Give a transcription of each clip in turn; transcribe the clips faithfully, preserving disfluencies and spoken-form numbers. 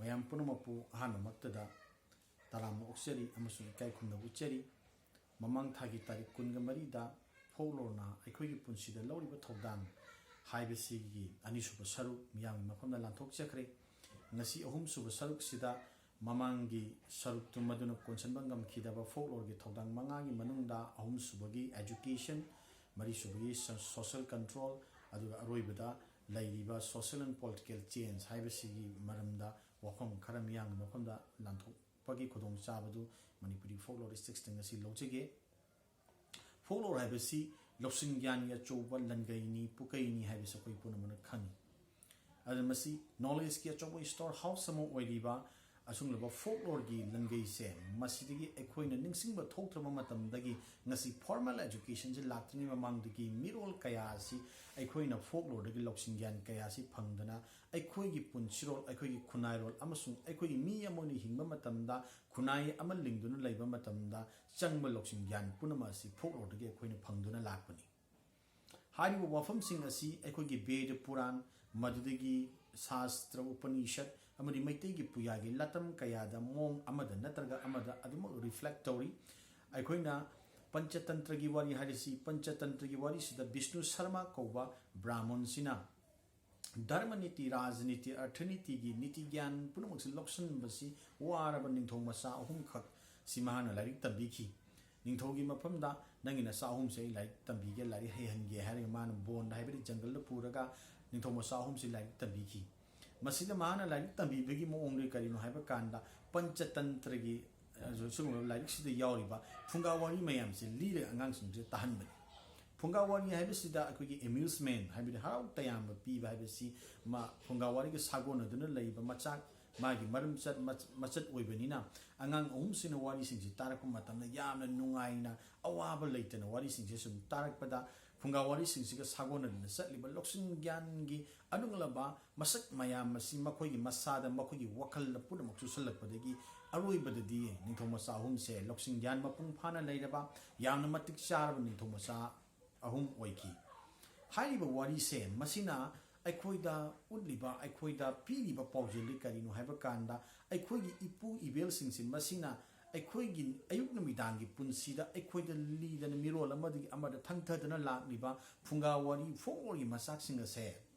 ꯃꯌꯥꯝ ꯄꯨꯝꯅꯃꯛꯄꯨ ꯑꯍꯥꯟꯕꯃꯛꯇꯗ ꯇꯔꯥꯝꯅ ꯑꯣꯛꯆꯔꯤ ꯑꯃꯁꯨꯡ ꯏꯀꯥꯏ ꯈꯨꯝꯅꯕ ꯎꯠꯆꯔꯤ꯫ ꯃꯃꯥꯡ ꯊꯥꯒꯤ ꯇꯥꯔꯤꯛ ꯀꯨꯟꯒ ꯃꯔꯤꯗ ꯐꯣꯛꯂꯣꯔꯅ ꯑꯩꯈꯣꯏꯒꯤ ꯄꯨꯟꯁꯤꯗ ꯂꯧꯔꯤꯕ ꯊꯧꯗꯥꯡ ꯍꯥꯏꯕꯁꯤꯒꯤ ꯑꯅꯤꯁꯨꯕ ꯁꯔꯨꯛ ꯃꯤꯌꯥꯝꯒꯤ ꯃꯐꯝꯗ ꯂꯥꯟꯊꯣꯛꯆꯈ꯭ꯔꯦ꯫ ꯉꯁꯤ ꯑꯍꯨꯝꯁꯨꯕ ꯁꯔꯨꯛꯁꯤꯗ ꯃꯃꯥꯡꯒꯤ ꯁꯔꯨꯛꯇꯨ ꯃꯗꯨꯅ ꯀꯣꯟꯁꯤꯟꯕ ꯉꯝꯈꯤꯗꯕ ꯐꯣꯛꯂꯣꯔꯒꯤ ꯊꯧꯗꯥꯡ ꯃꯉꯥꯒꯤ ꯃꯅꯨꯡꯗ ꯑꯍꯨꯝꯁꯨꯕꯒꯤ education, ꯃꯔꯤꯁꯨꯕꯒꯤ ꯁꯣ-, social control, ꯑꯗꯨꯒ ꯑꯔꯣꯏꯕꯗ ꯂꯩꯔꯤꯕ social and political change ꯍꯥꯏꯕꯁꯤꯒꯤ ꯃꯔꯝꯗ ꯋꯥꯐꯝ ꯈꯔ ꯃꯤꯌꯥꯝꯒꯤ ꯃꯐꯝꯗ ꯂꯥꯟꯊꯣꯛꯄꯒꯤ ꯈꯨꯗꯣꯡꯆꯥꯕꯗꯨ ꯃꯅꯤꯄꯨꯔꯤ ꯐꯣꯛꯂꯣꯔꯤꯁꯁꯤꯡꯅ ꯉꯁꯤ ꯂꯧꯖꯒꯦ꯫ ꯐꯣꯛꯂꯣꯔ ꯍꯥꯏꯕꯁꯤ ꯂꯧꯁꯤꯡ ꯒ꯭ꯌꯥꯟꯒꯤ ꯑꯆꯧꯕ ꯂꯟꯒꯩꯅꯤ, ꯄꯨꯀꯩꯅꯤ ꯍꯥꯏꯕꯁꯤ ꯑꯩꯈꯣꯏ ꯄꯨꯝꯅꯃꯛꯅ ꯈꯪꯏ꯫ ꯑꯗꯨꯅ ꯃꯁꯤ knowledgeꯀꯤ ꯑꯆꯧꯕ store house ꯑꯃ ꯑꯣꯏꯔꯤꯕ ꯑꯁꯨꯝꯂꯕ ꯐꯣꯛꯂꯣꯔꯒꯤ ꯂꯟꯒꯩꯁꯦ, ꯃꯁꯤꯗꯒꯤ ꯑꯩꯈꯣꯏꯅ ꯅꯤꯡꯁꯤꯡꯕ ꯊꯣꯛꯇ꯭ꯔꯕ ꯃꯇꯝꯗꯒꯤ ꯉꯁꯤ formal educationꯁꯦ ꯂꯥꯛꯇ꯭ꯔꯤꯉꯩ ꯃꯃꯥꯡꯗꯒꯤ ꯃꯤꯔꯣꯜ ꯀꯌꯥ ꯑꯁꯤ ꯑꯩꯈꯣꯏꯅ ꯐꯣꯛꯂꯣꯔꯗꯒꯤ ꯂꯧꯁꯤꯡ ꯒ꯭ꯌꯥꯟ ꯀꯌꯥ ꯑꯁꯤ ꯐꯪꯗꯨꯅ ꯑꯩꯈꯣꯏꯒꯤ ꯄꯨꯟꯁꯤꯔꯣꯜ, ꯑꯩꯈꯣꯏꯒꯤ ꯈꯨꯟꯅꯥꯏꯔꯣꯜ ꯑꯃꯁꯨꯡ ꯑꯩꯈꯣꯏꯒꯤ ꯃꯤ ꯑꯃ ꯑꯣꯏꯅ ꯍꯤꯡꯕ ꯃꯇꯝꯗ, ꯈꯨꯟꯅꯥꯏ ꯑꯃ ꯂꯤꯡꯗꯨꯅ ꯂꯩꯕ ꯃꯇꯝꯗ ꯆꯪꯕ ꯂꯧꯁꯤꯡ ꯒ꯭ꯌꯥꯟ ꯄꯨꯝꯅꯃꯛ ꯑꯁꯤ ꯐꯣꯛꯂꯣꯔꯗꯒꯤ ꯑꯩꯈꯣꯏꯅ ꯐꯪꯗꯨꯅ ꯂꯥꯛꯄꯅꯤ꯫ ꯍꯥꯏꯔꯤꯕ ꯋꯥꯐꯝꯁꯤꯡ ꯑꯁꯤ ꯑꯩꯈꯣꯏꯒꯤ ꯕꯦꯗ ꯄꯨꯔꯥꯟ, ꯃꯗꯨꯗꯒꯤ ꯁꯥꯁꯇ꯭ꯔ ꯎꯄꯅꯤꯁꯠ ꯑꯃꯗꯤ ꯃꯩꯇꯩꯒꯤ ꯄꯨꯌꯥꯒꯤ ꯂꯥꯇꯝ ꯀꯌꯥꯗ ꯃꯑꯣꯡ ꯑꯃꯗ ꯅꯠꯇ꯭ꯔꯒ ꯑꯃꯗ ꯑꯗꯨꯃꯛ reflect ꯇꯧꯔꯤ꯫ ꯑꯩꯈꯣꯏꯅ ꯄꯟꯆꯇꯟꯇ꯭ꯔꯒꯤ ꯋꯥꯔꯤ ꯍꯥꯏꯔꯤꯁꯤ, ꯄꯟꯆꯇꯟꯇ꯭ꯔꯒꯤ ꯋꯥꯔꯤꯁꯤꯗ ꯕꯤꯁꯅꯨ ꯁꯔꯃ ꯀꯧꯕ ꯕ꯭ꯔꯥꯍꯃꯟꯁꯤꯅ ꯙꯔꯃ ꯅꯤꯇꯤ, ꯔꯥꯖꯅꯤꯇꯤ, ꯑꯔꯊꯅꯤꯇꯤꯒꯤ ꯅꯤꯇꯤ ꯒ꯭ꯌꯥꯟ ꯄꯨꯝꯅꯃꯛꯁꯤ ꯂꯧꯁꯤꯟꯕꯁꯤ ꯋꯥꯔꯕ ꯅꯤꯡꯊꯧ ꯃꯆꯥ ꯑꯍꯨꯝꯈꯛ ꯁꯤ ꯃꯍꯥꯛꯅ ꯂꯥꯏꯔꯤꯛ ꯇꯝꯕꯤꯈꯤ꯫ ꯅꯤꯡꯊꯧꯒꯤ ꯃꯐꯝꯗ "ꯅꯪꯒꯤ ꯅꯆꯥ ꯑꯍꯨꯝꯁꯦ ꯑꯩ ꯂꯥꯏꯔꯤꯛ ꯇꯝꯕꯤꯒꯦ, ꯂꯥꯏꯔꯤꯛ ꯍꯩꯍꯟꯒꯦ" ꯍꯥꯏꯔꯒ ꯃꯥꯅ ꯕꯣꯟꯗ ꯍꯥꯏꯕꯗꯤ ꯖꯪꯒꯜꯗ ꯄꯨꯔꯒ ꯅꯤꯡꯊꯧ ꯃꯆꯥ ꯑꯍꯨꯝꯁꯤ ꯂꯥꯏꯔꯤꯛ ꯇꯝꯕꯤꯈꯤ꯫ ꯃꯁꯤꯗ ꯃꯍꯥꯛꯅ ꯂꯥꯏꯔꯤꯛ ꯇꯝꯕꯤꯕꯒꯤ ꯃꯑꯣꯡꯗꯨ ꯀꯔꯤꯅꯣ ꯍꯥꯏꯕ ꯀꯥꯟꯗ, ꯄꯟꯆꯇꯟꯇ꯭ꯔꯒꯤ, ꯑ, ꯁꯤꯒꯨꯝꯕ ꯂꯥꯏꯔꯤꯛꯁꯤꯗ ꯌꯥꯎꯔꯤꯕ ꯐꯨꯡꯒꯥ ꯋꯥꯔꯤ ꯃꯌꯥꯝꯁꯦ ꯂꯤꯔꯒ ꯑꯉꯥꯡꯁꯤꯡꯁꯤꯗ ꯇꯥꯍꯟꯕꯅꯤ꯫ ꯐꯨꯡꯒꯥ ꯋꯥꯔꯤ ꯍꯥꯏꯕꯁꯤꯗ ꯑꯩꯈꯣꯏꯒꯤ amusement ꯍꯥꯏꯕꯗꯤ ꯍꯔꯥꯎ ꯇꯌꯥꯝꯕ ꯄꯤꯕ ꯍꯥꯏꯕꯁꯤ ꯃꯥ ꯐꯨꯡꯒꯥ ꯋꯥꯔꯤꯒ ꯁꯥꯒꯣꯟꯅꯗꯨꯅ ꯂꯩꯕ ꯃꯆꯥꯛ, ꯃꯥꯒꯤ ꯃꯔꯝꯆꯠ ꯃꯆ-, ꯃꯆꯠ ꯑꯣꯏꯕꯅꯤꯅ, ꯑꯉꯥꯡ ꯑꯍꯨꯝꯁꯤꯅ ꯋꯥꯔꯤꯁꯤꯡꯁꯤ ꯇꯥꯔꯛꯄ ꯃꯇꯝꯗ ꯌꯥꯝꯅ ꯅꯨꯡꯉꯥꯏꯅ, ꯑꯋꯥꯕ ꯂꯩꯇꯅ ꯋꯥꯔꯤꯁꯤꯡꯁꯦ ꯁꯨꯝ ꯇꯥꯔꯛꯄꯗ, ꯐꯨꯡꯒꯥ ꯋꯥꯔꯤꯁꯤꯡꯁꯤꯒ ꯁꯥꯒꯣꯟꯅꯗꯨꯅ ꯆꯠꯂꯤꯕ ꯂꯧꯁꯤꯡ ꯒ꯭ꯌꯥꯟꯒꯤ ꯑꯅꯨꯡꯂꯕ ꯃꯁꯛ ꯃꯌꯥꯝ ꯑꯁꯤ ꯃꯈꯣꯏꯒꯤ ꯃꯁꯥꯗ, ꯃꯈꯣꯏꯒꯤ ꯋꯥꯈꯜꯗ ꯄꯨꯝꯅꯃꯛ ꯆꯨꯁꯜꯂꯛꯄꯗꯒꯤ ꯑꯔꯣꯏꯕꯗꯤ ꯅꯤꯡꯊꯧ ꯃꯆꯥ ꯑꯍꯨꯝꯁꯦ ꯂꯧꯁꯤꯡ ꯒ꯭ꯌꯥꯟ ꯃꯄꯨꯡ ꯐꯥꯅ ꯂꯩꯔꯕ, ꯌꯥꯝꯅ ꯃꯇꯤꯛ ꯆꯥꯔꯕ ꯅꯤꯡꯊꯧ ꯃꯆꯥ ꯑꯍꯨꯝ ꯑꯣꯏꯈꯤ꯫ ꯍꯥꯏꯔꯤꯕ ꯋꯥꯔꯤꯁꯦ ꯃꯁꯤꯅ ꯑꯩꯈꯣꯏꯗ ꯎꯠꯂꯤꯕ, ꯑꯩꯈꯣꯏꯗ ꯄꯤꯔꯤꯕ ꯄꯥꯎꯖꯦꯜꯗꯤ ꯀꯔꯤꯅꯣ ꯍꯥꯏꯕ ꯀꯥꯟꯗ, ꯑꯩꯈꯣꯏꯒꯤ ꯏꯄꯨ ꯏꯕꯦꯜꯁꯤꯡꯁꯤ ꯃꯁꯤꯅ ꯑꯩꯈꯣꯏꯒꯤ ꯑꯌꯨꯛ ꯅꯨꯃꯤꯗꯥꯡꯒꯤ ꯄꯨꯟꯁꯤꯗ ꯑꯩꯈꯣꯏꯗ ꯂꯤꯗꯅ, ꯃꯤꯔꯣꯜ ꯑꯃꯗꯒꯤ ꯑꯃꯗ ꯊꯪꯊꯗꯅ ꯂꯥꯛꯂꯤꯕ ꯐꯨꯡꯒꯥ ꯋꯥꯔꯤ, ꯐꯣꯛꯂꯣꯔꯒꯤ ꯃꯆꯥꯛꯁꯤꯡ ꯑꯁꯦ,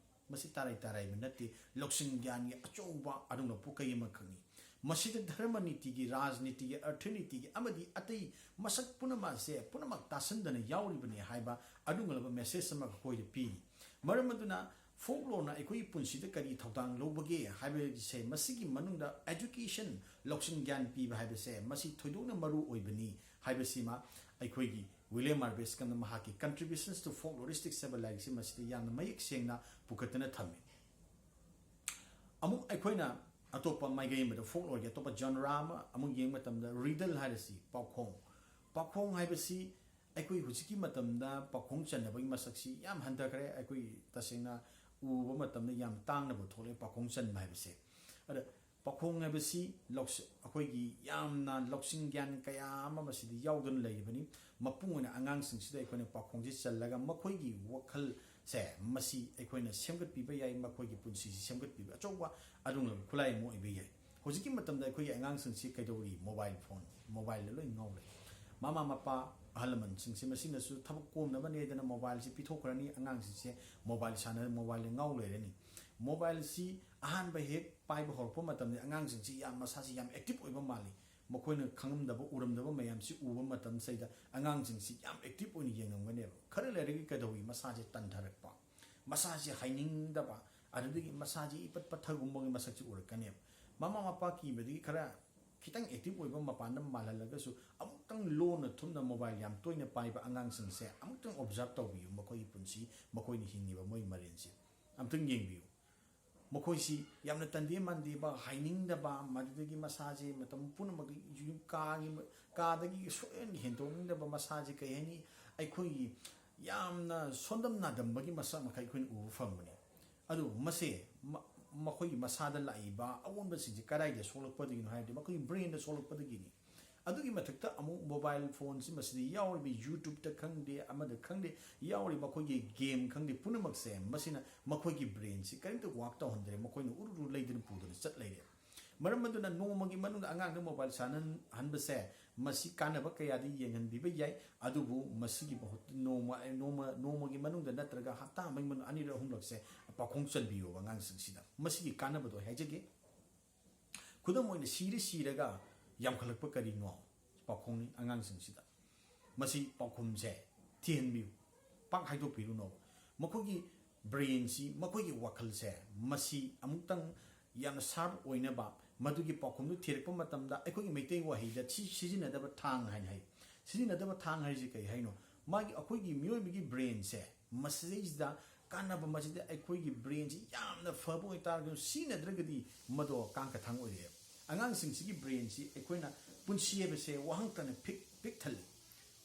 ꯃꯁꯤ ꯇꯔꯥꯏ ꯇꯔꯥꯏꯕ ꯅꯠꯇꯦ, ꯂꯧꯁꯤꯡ ꯒ꯭ꯌꯥꯟꯒꯤ ꯑꯆꯧꯕ ꯑꯗꯨꯒꯨꯝꯕ ꯄꯨꯀꯩ ꯑꯃꯈꯛꯅꯤ꯫ ꯃꯁꯤꯗ ꯙꯔꯃ ꯅꯤꯇꯤꯒꯤ, ꯔꯥꯖꯅꯤꯇꯤꯒꯤ, ꯑꯔꯊ ꯅꯤꯇꯤꯒꯤ ꯑꯃꯗꯤ ꯑꯇꯩ ꯃꯁꯛ ꯄꯨꯝꯅꯃꯛ ꯑꯁꯦ ꯄꯨꯝꯅꯃꯛ ꯇꯥꯁꯤꯟꯗꯅ ꯌꯥꯎꯔꯤꯕꯅꯤ ꯍꯥꯏꯕ ꯑꯗꯨꯒꯨꯝꯂꯕ message ꯑꯃ ꯑꯩꯈꯣꯏꯗ ꯄꯤꯔꯤ꯫ ꯃꯔꯝ ꯑꯗꯨꯅ ꯐꯣꯛꯂꯣꯔꯅ ꯑꯩꯈꯣꯏꯒꯤ ꯄꯨꯟꯁꯤꯗ ꯀꯔꯤ ꯊꯧꯗꯥꯡ ꯂꯧꯕꯒꯦ ꯍꯥꯏꯕꯁꯦ, ꯃꯁꯤꯒꯤ ꯃꯅꯨꯡꯗ education, ꯂꯧꯁꯤꯡ ꯒ꯭ꯌꯥꯟ ꯄꯤꯕ ꯍꯥꯏꯕꯁꯦ, ꯃꯁꯤ ꯊꯣꯏꯗꯣꯛꯅ ꯃꯔꯨ ꯑꯣꯏꯕꯅꯤ ꯍꯥꯏꯕꯁꯤꯃ ꯑꯩꯈꯣꯏꯒꯤ ꯋꯤꯂꯤꯌꯝ ꯃꯥꯔꯕꯦꯁꯀꯝꯅ ꯃꯍꯥꯛꯀꯤ Contributions to Folkloristics ꯍꯥꯏꯕ ꯂꯥꯏꯔꯤꯛꯁꯤ ꯃꯁꯤꯗ ꯌꯥꯝꯅ ꯃꯌꯦꯛ ꯁꯦꯡꯅ ꯄꯨꯈꯠꯇꯨꯅ ꯊꯝꯃꯤ꯫ ꯑꯃꯨꯛ ꯑꯩꯈꯣꯏꯅ ꯑꯇꯣꯞꯄ ꯃꯥꯏꯀꯩ ꯑꯃꯗ ꯐꯣꯛꯂꯣꯔꯒꯤ ꯑꯇꯣꯞꯄ genre ꯑꯃ ꯑꯃꯨꯛ ꯌꯦꯡꯕ ꯃꯇꯝꯗ, ꯔꯤꯗꯜ ꯍꯥꯏꯔꯁꯤ, ꯄꯥꯎꯈꯣꯡ꯫ ꯄꯥꯎꯈꯣꯡ ꯍꯥꯏꯕꯁꯤ ꯑꯩꯈꯣꯏ ꯍꯧꯖꯤꯛꯀꯤ ꯃꯇꯝꯗ ꯄꯥꯎꯈꯣꯡ ꯆꯟꯅꯕꯒꯤ ꯃꯁꯛꯁꯤ ꯌꯥꯝ ꯍꯟꯊꯈ꯭ꯔꯦ꯫ ꯑꯩꯈꯣꯏ ꯇꯁꯦꯡꯅ ꯎꯕ ꯃꯇꯝꯗ ꯌꯥꯝ ꯇꯥꯡꯅꯕꯨ ꯊꯣꯛꯂꯛꯑꯦ ꯄꯥꯎꯈꯣꯡ ꯆꯟꯕ ꯍꯥꯏꯕꯁꯦ꯫ ꯑꯗ ꯄꯥꯎꯈꯣꯡ ꯍꯥꯏꯕꯁꯤ ꯂꯧꯁ-, ꯑꯩꯈꯣꯏꯒꯤ ꯌꯥꯝꯅ ꯂꯧꯁꯤꯡ ꯒ꯭ꯌꯥꯟ ꯀꯌꯥ ꯑꯃ ꯃꯁꯤꯗ ꯌꯥꯎꯗꯨꯅ ꯂꯩꯔꯤꯕꯅꯤ꯫ ꯃꯄꯨꯡ ꯑꯣꯏꯅ ꯑꯉꯥꯡꯁꯤꯡꯁꯤꯗ ꯑꯩꯈꯣꯏꯅ ꯄꯥꯎꯈꯣꯡꯁꯤ ꯆꯜꯂꯒ ꯃꯈꯣꯏꯒꯤ ꯋꯥꯈꯜꯁꯦ ꯃꯁꯤ ꯑꯩꯈꯣꯏꯅ ꯁꯦꯝꯒꯠꯄꯤꯕ ꯌꯥꯏ, ꯃꯈꯣꯏꯒꯤ ꯄꯨꯟꯁꯤꯁꯤ ꯁꯦꯝꯒꯠꯄꯤꯕ ꯑꯆꯧꯕ ꯑꯗꯨꯒꯨꯝꯂꯕ ꯈꯨꯠꯂꯥꯏ ꯑꯃ ꯑꯣꯏꯕ ꯌꯥꯏ꯫ ꯍꯧꯖꯤꯛꯀꯤ ꯃꯇꯝꯗ ꯑꯩꯈꯣꯏꯒꯤ ꯑꯉꯥꯡꯁꯤꯡꯁꯤ ꯀꯩꯗꯧꯔꯤ? Mobile phone, mobileꯗ ꯂꯣꯏ ꯉꯥꯎ ꯂꯩ꯫ ꯃꯃꯥ ꯃꯄꯥ, ꯑꯍꯜ ꯂꯃꯟꯁꯤꯡꯁꯤ ꯃꯁꯤꯅꯁꯨ ꯊꯕꯛ ꯀꯣꯝꯅꯕꯅꯦꯗꯅ mobileꯁꯤ ꯄꯤꯊꯣꯛꯈ꯭ꯔꯅꯤ, ꯑꯉꯥꯡꯁꯤꯡꯁꯦ mobile ꯁꯥꯟꯅ, mobileꯗ ꯉꯥꯎ ꯂꯩꯔꯅꯤ꯫ Mobileꯁꯤ ꯑꯍꯥꯟꯕ ꯍꯦꯛ ꯄꯥꯏꯕ ꯍꯧꯔꯛꯄ ꯃꯇꯝꯗ ꯑꯉꯥꯡꯁꯤꯡꯁꯤ ꯌꯥꯝ, ꯃꯁꯥꯁꯤ ꯌꯥꯝ active ꯑꯣꯏꯕ ꯃꯥꯜꯂꯤ꯫ ꯃꯈꯣꯏꯅ ꯈꯪꯉꯝꯗꯕ, ꯎꯔꯝꯗꯕ ꯃꯌꯥꯝꯁꯤ ꯎꯕ ꯃꯇꯝꯁꯤꯗ ꯑꯉꯥꯡꯁꯤꯡꯁꯤ ꯌꯥꯝ active ꯑꯣꯏꯅ ꯌꯦꯡꯉꯝꯒꯅꯦꯕ꯫ ꯈꯔ ꯂꯩꯔꯒ ꯀꯩꯗꯧꯏ? ꯃꯁꯥꯁꯦ ꯇꯟꯊꯔꯛꯄ, ꯃꯁꯥꯁꯦ ꯍꯥꯏꯅꯤꯡꯗꯕ, ꯑꯗꯨꯗꯒꯤ ꯃꯁꯥꯁꯦ ꯏꯄꯠ ꯄꯠꯊꯒꯨꯝꯕꯒꯤ ꯃꯁꯛꯁꯤ ꯎꯔꯛꯀꯅꯦꯕ꯫ ꯃꯃꯥ ꯃꯄꯥ ꯀꯤꯕꯗꯒꯤ ꯈꯔ ꯈꯤꯇꯪ active ꯑꯣꯏꯕ ꯃꯄꯥꯟꯗ ꯃꯥꯜꯍꯜꯂꯒꯁꯨ, ꯑꯃꯨꯛꯇꯪ ꯂꯣꯟꯅ ꯊꯨꯝꯅ mobile ꯌꯥꯝ ꯇꯣꯏꯅ ꯄꯥꯏꯕ ꯑꯉꯥꯡꯁꯤꯡꯁꯦ ꯑꯃꯨꯛꯇꯪ observe ꯇꯧꯕꯤꯌꯨ, ꯃꯈꯣꯏꯒꯤ ꯄꯨꯟꯁꯤ, ꯃꯈꯣꯏꯅ ꯍꯤꯡꯉꯤꯕ ꯃꯣꯏ ꯃꯔꯦꯟꯁꯦ ꯑꯃꯨꯛꯇꯪ ꯌꯦꯡꯕꯤꯌꯨ꯫ ꯃꯈꯣꯏꯁꯤ ꯌꯥꯝꯅ ꯇꯟꯗꯦ ꯃꯥꯟꯗꯦꯕ, ꯍꯥꯏꯅꯤꯡꯗꯕ, ꯃꯗꯨꯗꯒꯤ ꯃꯁꯥꯁꯦ ꯃꯇꯝ ꯄꯨꯝꯅꯃꯛꯇ ꯌꯨꯝ ꯀꯥꯒꯤ, ꯀꯥꯗꯒꯤ ꯁꯣꯏꯗꯅ ꯍꯦꯟꯗꯣꯛꯅꯤꯡꯗꯕ, ꯃꯁꯥꯁꯦ ꯀꯩ ꯍꯥꯏꯅꯤ, ꯑꯩꯈꯣꯏꯒꯤ ꯌꯥꯝꯅ ꯁꯣꯟꯗꯝ ꯅꯥꯗꯝꯕꯒꯤ ꯃꯁꯛ ꯃꯈꯩ ꯑꯩꯈꯣꯏꯅ ꯎꯕ ꯐꯪꯕꯅꯤ꯫ ꯑꯗꯨ ꯃꯁꯦ ꯃ-, ꯃꯈꯣꯏꯒꯤ ꯃꯁꯥꯗ ꯂꯥꯛꯏꯕ ꯑꯑꯣꯟꯕꯁꯤꯡꯁꯦ ꯀꯗꯥꯏꯗ ꯁꯣꯛꯂꯛꯄꯗꯒꯤꯅꯣ ꯍꯥꯏꯔꯗꯤ, ꯃꯈꯣꯏꯒꯤ brainꯗ ꯁꯣꯛꯂꯛꯄꯗꯒꯤꯅꯤ꯫ ꯑꯗꯨꯒꯤ ꯃꯊꯛꯇ ꯑꯃꯨꯛ mobile phoneꯁꯤ ꯃꯁꯤꯗ ꯌꯥꯎꯔꯤꯕ YouTubeꯇ ꯈꯪꯗꯦ, ꯑꯃꯗ ꯈꯪꯗꯦ, ꯌꯥꯎꯔꯤꯕ ꯃꯈꯣꯏꯒꯤ game ꯈꯪꯗꯦ, ꯄꯨꯝꯅꯃꯛꯁꯦ ꯃꯁꯤꯅ ꯃꯈꯣꯏꯒꯤ brainꯁꯤ ꯀꯔꯤꯝꯇ work ꯇꯧꯍꯟꯗ꯭ꯔꯦ, ꯃꯈꯣꯏꯅ ꯎꯔꯨ ꯎꯔꯨ ꯂꯩꯗꯨꯅ ꯄꯨꯗꯨꯅ ꯆꯠ ꯂꯩꯔꯦ꯫ ꯃꯔꯝ ꯑꯗꯨꯅ ꯅꯣꯡꯃꯒꯤ ꯃꯅꯨꯡꯗ ꯑꯉꯥꯡꯗ mobile ꯁꯥꯟꯅꯍꯟꯕꯁꯦ ꯃꯁꯤ ꯀꯥꯟꯅꯕ ꯀꯌꯥꯗꯤ ꯌꯦꯡꯍꯟꯕꯤꯕ ꯌꯥꯏ, ꯑꯗꯨꯕꯨ ꯃꯁꯤꯒꯤ ꯃꯍꯨꯠꯇ ꯅꯣꯡꯃ, ꯅꯣꯡꯃ, ꯅꯣꯡꯃꯒꯤ ꯃꯅꯨꯡꯗ ꯅꯠꯇ꯭ꯔꯒ ꯍꯞꯇꯥ ꯑꯃꯒꯤ ꯃꯅꯨꯡꯗ ꯑꯅꯤꯔꯛ ꯑꯍꯨꯝꯂꯛꯁꯦ ꯄꯥꯎꯈꯣꯡ ꯆꯟꯕꯤꯌꯣꯕ ꯑꯉꯥꯡꯁꯤꯡꯁꯤꯗ꯫ ꯃꯁꯤꯒꯤ ꯀꯥꯟꯅꯕꯗꯣ ꯑꯩ ꯍꯥꯏꯖꯒꯦ꯫ ꯈꯨꯗꯝ ꯑꯣꯏꯅ, ꯁꯤꯔ ꯁꯤꯔꯒ ꯌꯥꯝꯈꯠꯂꯛꯄ ꯀꯔꯤꯅꯣ? ꯄꯥꯎꯈꯣꯡꯅꯤ ꯑꯉꯥꯡꯁꯤꯡꯁꯤꯗ꯫ ꯃꯁꯤ ꯄꯥꯎꯈꯨꯝꯁꯦ ꯊꯤꯍꯟꯕꯤꯌꯨ, ꯄꯥꯛ ꯍꯥꯏꯗꯣꯛꯄꯤꯔꯨꯅꯣ꯫ ꯃꯈꯣꯏꯒꯤ brainꯁꯤ, ꯃꯈꯣꯏꯒꯤ ꯋꯥꯈꯜꯁꯦ, ꯃꯁꯤ ꯑꯃꯨꯛꯇꯪ ꯌꯥꯝꯅ sharp ꯑꯣꯏꯅꯕ, ꯃꯗꯨꯒꯤ ꯄꯥꯎꯈꯨꯝꯗꯨ ꯊꯤꯔꯛꯄ ꯃꯇꯝꯗ ꯑꯩꯈꯣꯏꯒꯤ ꯃꯩꯇꯩ ꯋꯥꯍꯩꯗ ꯁꯤ ꯁꯤꯖꯤꯟꯅꯗꯕ ꯊꯥꯡ ꯍꯥꯏꯅ ꯍꯥꯏ꯫ ꯁꯤꯖꯤꯟꯅꯗꯕ ꯊꯥꯡ ꯍꯥꯏꯁꯤ ꯀꯔꯤ ꯍꯥꯏꯅꯣ? ꯃꯥꯒꯤ, ꯑꯩꯈꯣꯏꯒꯤ ꯃꯤꯑꯣꯏꯕꯒꯤ brainꯁꯦ ꯃꯁꯤꯗꯩꯁꯤꯗ ꯀꯥꯟꯅꯕ, ꯃꯁꯤꯗ ꯑꯩꯈꯣꯏꯒꯤ brainꯁꯤ ꯌꯥꯝꯅ ꯐꯕ ꯑꯣꯏꯇꯥꯔꯒꯁꯨ ꯁꯤꯖꯤꯟꯅꯗ꯭ꯔꯒꯗꯤ ꯃꯗꯣ ꯀꯥꯡ ꯀꯊꯥꯡ ꯑꯣꯏꯔꯛꯑꯦꯕ꯫ ꯑꯉꯥꯡꯁꯤꯡꯁꯤꯒꯤ brainꯁꯤ ꯑꯩꯈꯣꯏꯅ ꯄꯨꯟꯁꯤ ꯍꯥꯏꯕꯁꯦ ꯋꯥꯍꯪ ꯇꯅ ꯄꯤꯛ, ꯄꯤꯛ ꯊꯜꯂꯤ꯫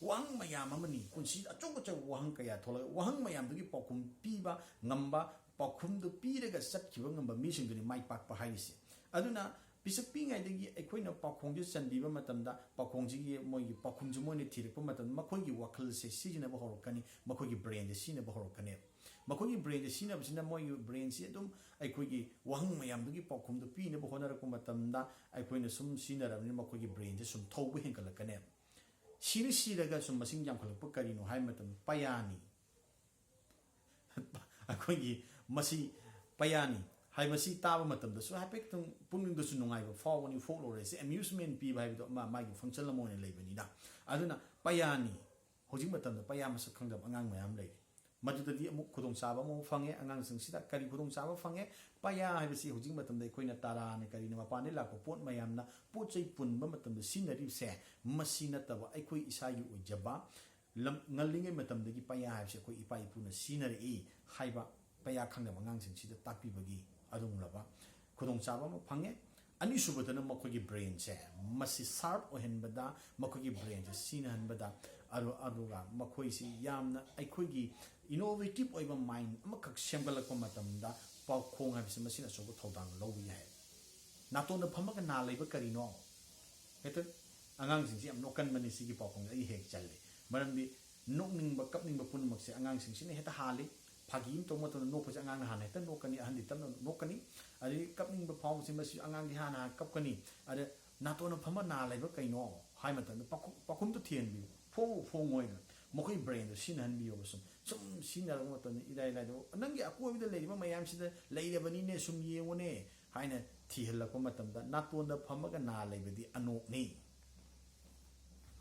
ꯋꯥꯍꯪ ꯃꯌꯥꯝ ꯑꯃꯅꯤ, ꯄꯨꯟꯁꯤꯗ ꯑꯆꯧ ꯑꯆꯧꯕ ꯋꯥꯍꯪ ꯀꯌꯥ ꯊꯣꯛꯂꯛꯑꯦ꯫ ꯋꯥꯍꯪ ꯃꯌꯥꯝꯗꯨꯒꯤ ꯄꯥꯎꯈꯨꯝ ꯄꯤꯕ ꯉꯝꯕ, ꯄꯥꯎꯈꯨꯝꯗꯨ ꯄꯤꯔꯒ ꯆꯠꯈꯤꯕ ꯉꯝꯕ ꯃꯤꯁꯤꯡꯗꯨꯅꯤ ꯃꯥꯏ ꯄꯥꯛꯄ ꯍꯥꯏꯔꯤꯁꯦ꯫ ꯑꯗꯨꯅ ꯄꯤꯁꯛ ꯄꯤꯛꯏꯉꯩꯗꯒꯤ ꯑꯩꯈꯣꯏꯅ ꯄꯥꯎꯈꯣꯡꯁꯦ ꯆꯟꯕꯤꯕ ꯃꯇꯝꯗ, ꯄꯥꯎꯈꯣꯡꯁꯤꯒꯤ ꯃꯣꯏꯒꯤ ꯄꯥꯎꯈꯨꯝꯁꯦ ꯃꯣꯏꯅ ꯊꯤꯔꯛꯄ ꯃꯇꯝꯗ ꯃꯈꯣꯏꯒꯤ ꯋꯥꯈꯜꯁꯦ ꯁꯤꯖꯤꯟꯅꯕ ꯍꯧꯔꯛꯀꯅꯤ, ꯃꯈꯣꯏꯒꯤ brainꯁꯦ ꯁꯤꯖꯤꯟꯅꯕ ꯍꯧꯔꯛꯀꯅꯦꯕ꯫ ꯃꯈꯣꯏꯒꯤ brainꯁꯦ ꯁꯤꯖꯤꯟꯅꯕꯁꯤꯅ ꯃꯣꯏꯒꯤ brainꯁꯤ ꯑꯗꯨꯝ ꯑꯩꯈꯣꯏꯒꯤ ꯋꯥꯍꯪ ꯃꯌꯥꯝꯗꯨꯒꯤ ꯄꯥꯎꯈꯨꯝꯗꯨ ꯄꯤꯅꯕ ꯍꯣꯠꯅꯔꯛꯄ ꯃꯇꯝꯗ ꯑꯩꯈꯣꯏꯅ ꯁꯨꯝ ꯁꯤꯖꯤꯟꯅꯔꯕꯅꯤꯅ ꯃꯈꯣꯏꯒꯤ brainꯁꯦ ꯁꯨꯝ ꯊꯧꯕ ꯍꯦꯟꯒꯠꯂꯛꯀꯅꯦꯕ꯫ ꯁꯤꯔ ꯁꯤꯔꯒ ꯁꯨꯝ ꯃꯁꯤꯡ ꯌꯥꯝꯈꯠꯂꯛꯄ ꯀꯔꯤꯅꯣ ꯍꯥꯏꯕ ꯃꯇꯝꯗ ꯄꯩꯌꯥꯅꯤ꯫ ꯑꯩꯈꯣꯏꯒꯤ ꯃꯁꯤ ꯄꯩꯌꯥꯅꯤ ꯍꯥꯏꯕꯁꯤ ꯇꯥꯕ ꯃꯇꯝꯗꯁꯨ ꯍꯥꯏꯐꯦꯠꯇꯪ ꯄꯨꯛꯅꯤꯡꯗꯁꯨ ꯅꯨꯡꯉꯥꯏꯕ ꯐꯥꯎꯕꯅꯤ꯫ Folklore ꯑꯁꯤ amusement ꯄꯤꯕ ꯍꯥꯏꯕꯗꯣ ꯃꯥ-, ꯃꯥꯒꯤ function ꯑꯃ ꯑꯣꯏꯅ ꯂꯩꯕꯅꯤꯅ꯫ ꯑꯗꯨꯅ ꯄꯩꯌꯥꯅꯤ꯫ ꯍꯧꯖꯤꯛ ꯃꯇꯝꯗ ꯄꯩꯌꯥ ꯃꯁꯛ ꯈꯪꯗꯕ ꯑꯉꯥꯡ ꯃꯌꯥꯝ ꯂꯩꯔꯤ꯫ ꯃꯗꯨꯗꯗꯤ ꯑꯃꯨꯛ ꯈꯨꯗꯣꯡꯆꯥꯕ ꯑꯃ ꯐꯪꯉꯦ꯫ ꯑꯉꯥꯡꯁꯤꯡꯁꯤꯗ ꯀꯔꯤ ꯈꯨꯗꯣꯡꯆꯥꯕ ꯐꯪꯉꯦ? ꯄꯩꯌꯥ ꯍꯥꯏꯕꯁꯤ ꯍꯧꯖꯤꯛ ꯃꯇꯝꯗ ꯑꯩꯈꯣꯏꯅ ꯇꯔꯥꯅ ꯀꯔꯤꯅ ꯃꯄꯥꯟꯗꯒꯤ ꯂꯥꯛꯄ ꯄꯣꯠ ꯃꯌꯥꯝꯅ ꯄꯣꯠ ꯆꯩ ꯄꯨꯟꯕ ꯃꯇꯝꯗ ꯁꯤꯖꯤꯟꯅꯔꯤꯕꯁꯦ, ꯃꯁꯤ ꯅꯠꯇꯕ ꯑꯩꯈꯣꯏ ꯏꯁꯥꯒꯤ ꯑꯣꯏꯖꯕ ꯂꯝ-, ꯉꯜꯂꯤꯉꯩ ꯃꯇꯝꯗꯒꯤ ꯄꯩꯌꯥ ꯍꯥꯏꯕꯁꯦ ꯑꯩꯈꯣꯏ ꯏꯄꯥ ꯏꯄꯨꯅ ꯁꯤꯖꯤꯟꯅꯔꯛꯏ ꯍꯥꯏꯕ ꯄꯩꯌꯥ ꯈꯪꯗꯕ ꯑꯉꯥꯡꯁꯤꯡꯁꯤꯗ ꯇꯥꯛꯄꯤꯕꯒꯤ ꯑꯗꯨꯒꯨꯝꯂꯕ ꯈꯨꯗꯣꯡꯆꯥꯕ ꯑꯃ ꯐꯪꯉꯦ꯫ ꯑꯅꯤꯁꯨꯕꯗꯅ ꯃꯈꯣꯏꯒꯤ brainꯁꯦ ꯃꯁꯤ sharp ꯑꯣꯏꯍꯟꯕꯗ, ꯃꯈꯣꯏꯒꯤ brainꯁꯦ ꯁꯤꯖꯤꯟꯅꯍꯟꯕꯗ, ꯑꯗꯨ-, ꯑꯗꯨꯒ ꯃꯈꯣꯏꯁꯤ ꯌꯥꯝꯅ ꯑꯩꯈꯣꯏꯒꯤ innovative ꯑꯣꯏꯕ mind ꯑꯃꯈꯛ ꯁꯦꯝꯒꯠꯂꯛꯄ ꯃꯇꯝꯗ ꯄꯥꯎꯈꯣꯡ ꯍꯥꯏꯕꯁꯤ ꯃꯁꯤꯅ ꯑꯆꯧꯕ ꯊꯧꯗꯥꯡ ꯂꯧꯕ ꯌꯥꯏ꯫ ꯅꯥꯇꯣꯟꯗ ꯐꯝꯃꯒ ꯅꯥ ꯂꯩꯕ ꯀꯔꯤꯅꯣ? ꯍꯦꯛꯇ ꯑꯉꯥꯡꯁꯤꯡꯁꯤ ꯌꯥꯝ ꯅꯣꯛꯀꯟꯕꯅꯤ꯫ ꯁꯤꯒꯤ ꯄꯥꯎꯈꯨꯝꯁꯦ ꯑꯩ ꯍꯦꯛ ꯆꯜꯂꯤ꯫ ꯃꯔꯝꯗꯤ ꯅꯣꯛꯅꯤꯡꯕ, ꯀꯞꯅꯤꯡꯕ ꯄꯨꯝꯅꯃꯛꯁꯦ ꯑꯉꯥꯡꯁꯤꯡꯁꯤꯅ ꯍꯦꯛꯇ ꯍꯥꯜꯂꯤ꯫ ꯐꯥꯒꯤ ꯑꯃ ꯇꯧꯕ ꯃꯇꯝꯗ ꯅꯣꯛꯄꯁꯦ ꯑꯉꯥꯡꯅ ꯍꯥꯟꯅ ꯍꯦꯛꯇ ꯅꯣꯛꯀꯅꯤ, ꯑꯍꯟꯗꯤ ꯇꯞꯅ ꯅꯣꯛꯀꯅꯤ꯫ ꯑꯗꯒꯤ ꯀꯞꯅꯤꯡꯕ ꯐꯥꯎꯕꯁꯤ ꯃꯁꯤ ꯑꯉꯥꯡꯗꯤ ꯍꯥꯟꯅ ꯍꯥꯟꯅ ꯀꯞꯀꯅꯤ꯫ ꯑꯗ "ꯅꯥꯇꯣꯟꯅ ꯐꯝꯕ ꯅꯥ ꯂꯩꯕ ꯀꯩꯅꯣ?" ꯍꯥꯏ ꯃꯇꯝꯗ ꯄꯥꯎꯈꯨꯝ, ꯄꯥꯎꯈꯨꯝꯗꯣ ꯊꯤꯍꯟꯕꯤꯌꯨ꯫ ꯐꯣꯡ ꯐꯣꯡꯉꯣꯏꯅ ꯃꯈꯣꯏ ꯕ꯭ꯔꯦꯟꯗꯣ ꯁꯤꯖꯤꯟꯅꯍꯟꯕꯤꯌꯣꯕ꯫ ꯁꯨꯝ ꯁꯨꯝ ꯁꯤꯖꯤꯟꯅꯔꯛꯄ ꯃꯇꯝꯗ ꯏꯔꯥꯏ ꯂꯥꯏꯗ "ꯅꯪꯒꯤ ꯑꯀꯣꯏꯕꯗ ꯂꯩꯔꯤꯕ ꯃꯌꯥꯝꯁꯤꯗ ꯂꯩꯔꯕꯅꯤꯅꯦ, ꯁꯨꯝ ꯌꯦꯡꯉꯨꯅꯦ" ꯍꯥꯏꯅ ꯊꯤꯍꯜꯂꯛꯄ ꯃꯇꯝꯗ ꯅꯥꯇꯣꯟꯗ ꯐꯝꯃꯒ ꯅꯥ ꯂꯩꯕꯗꯤ ꯑꯅꯣꯛꯅꯤ꯫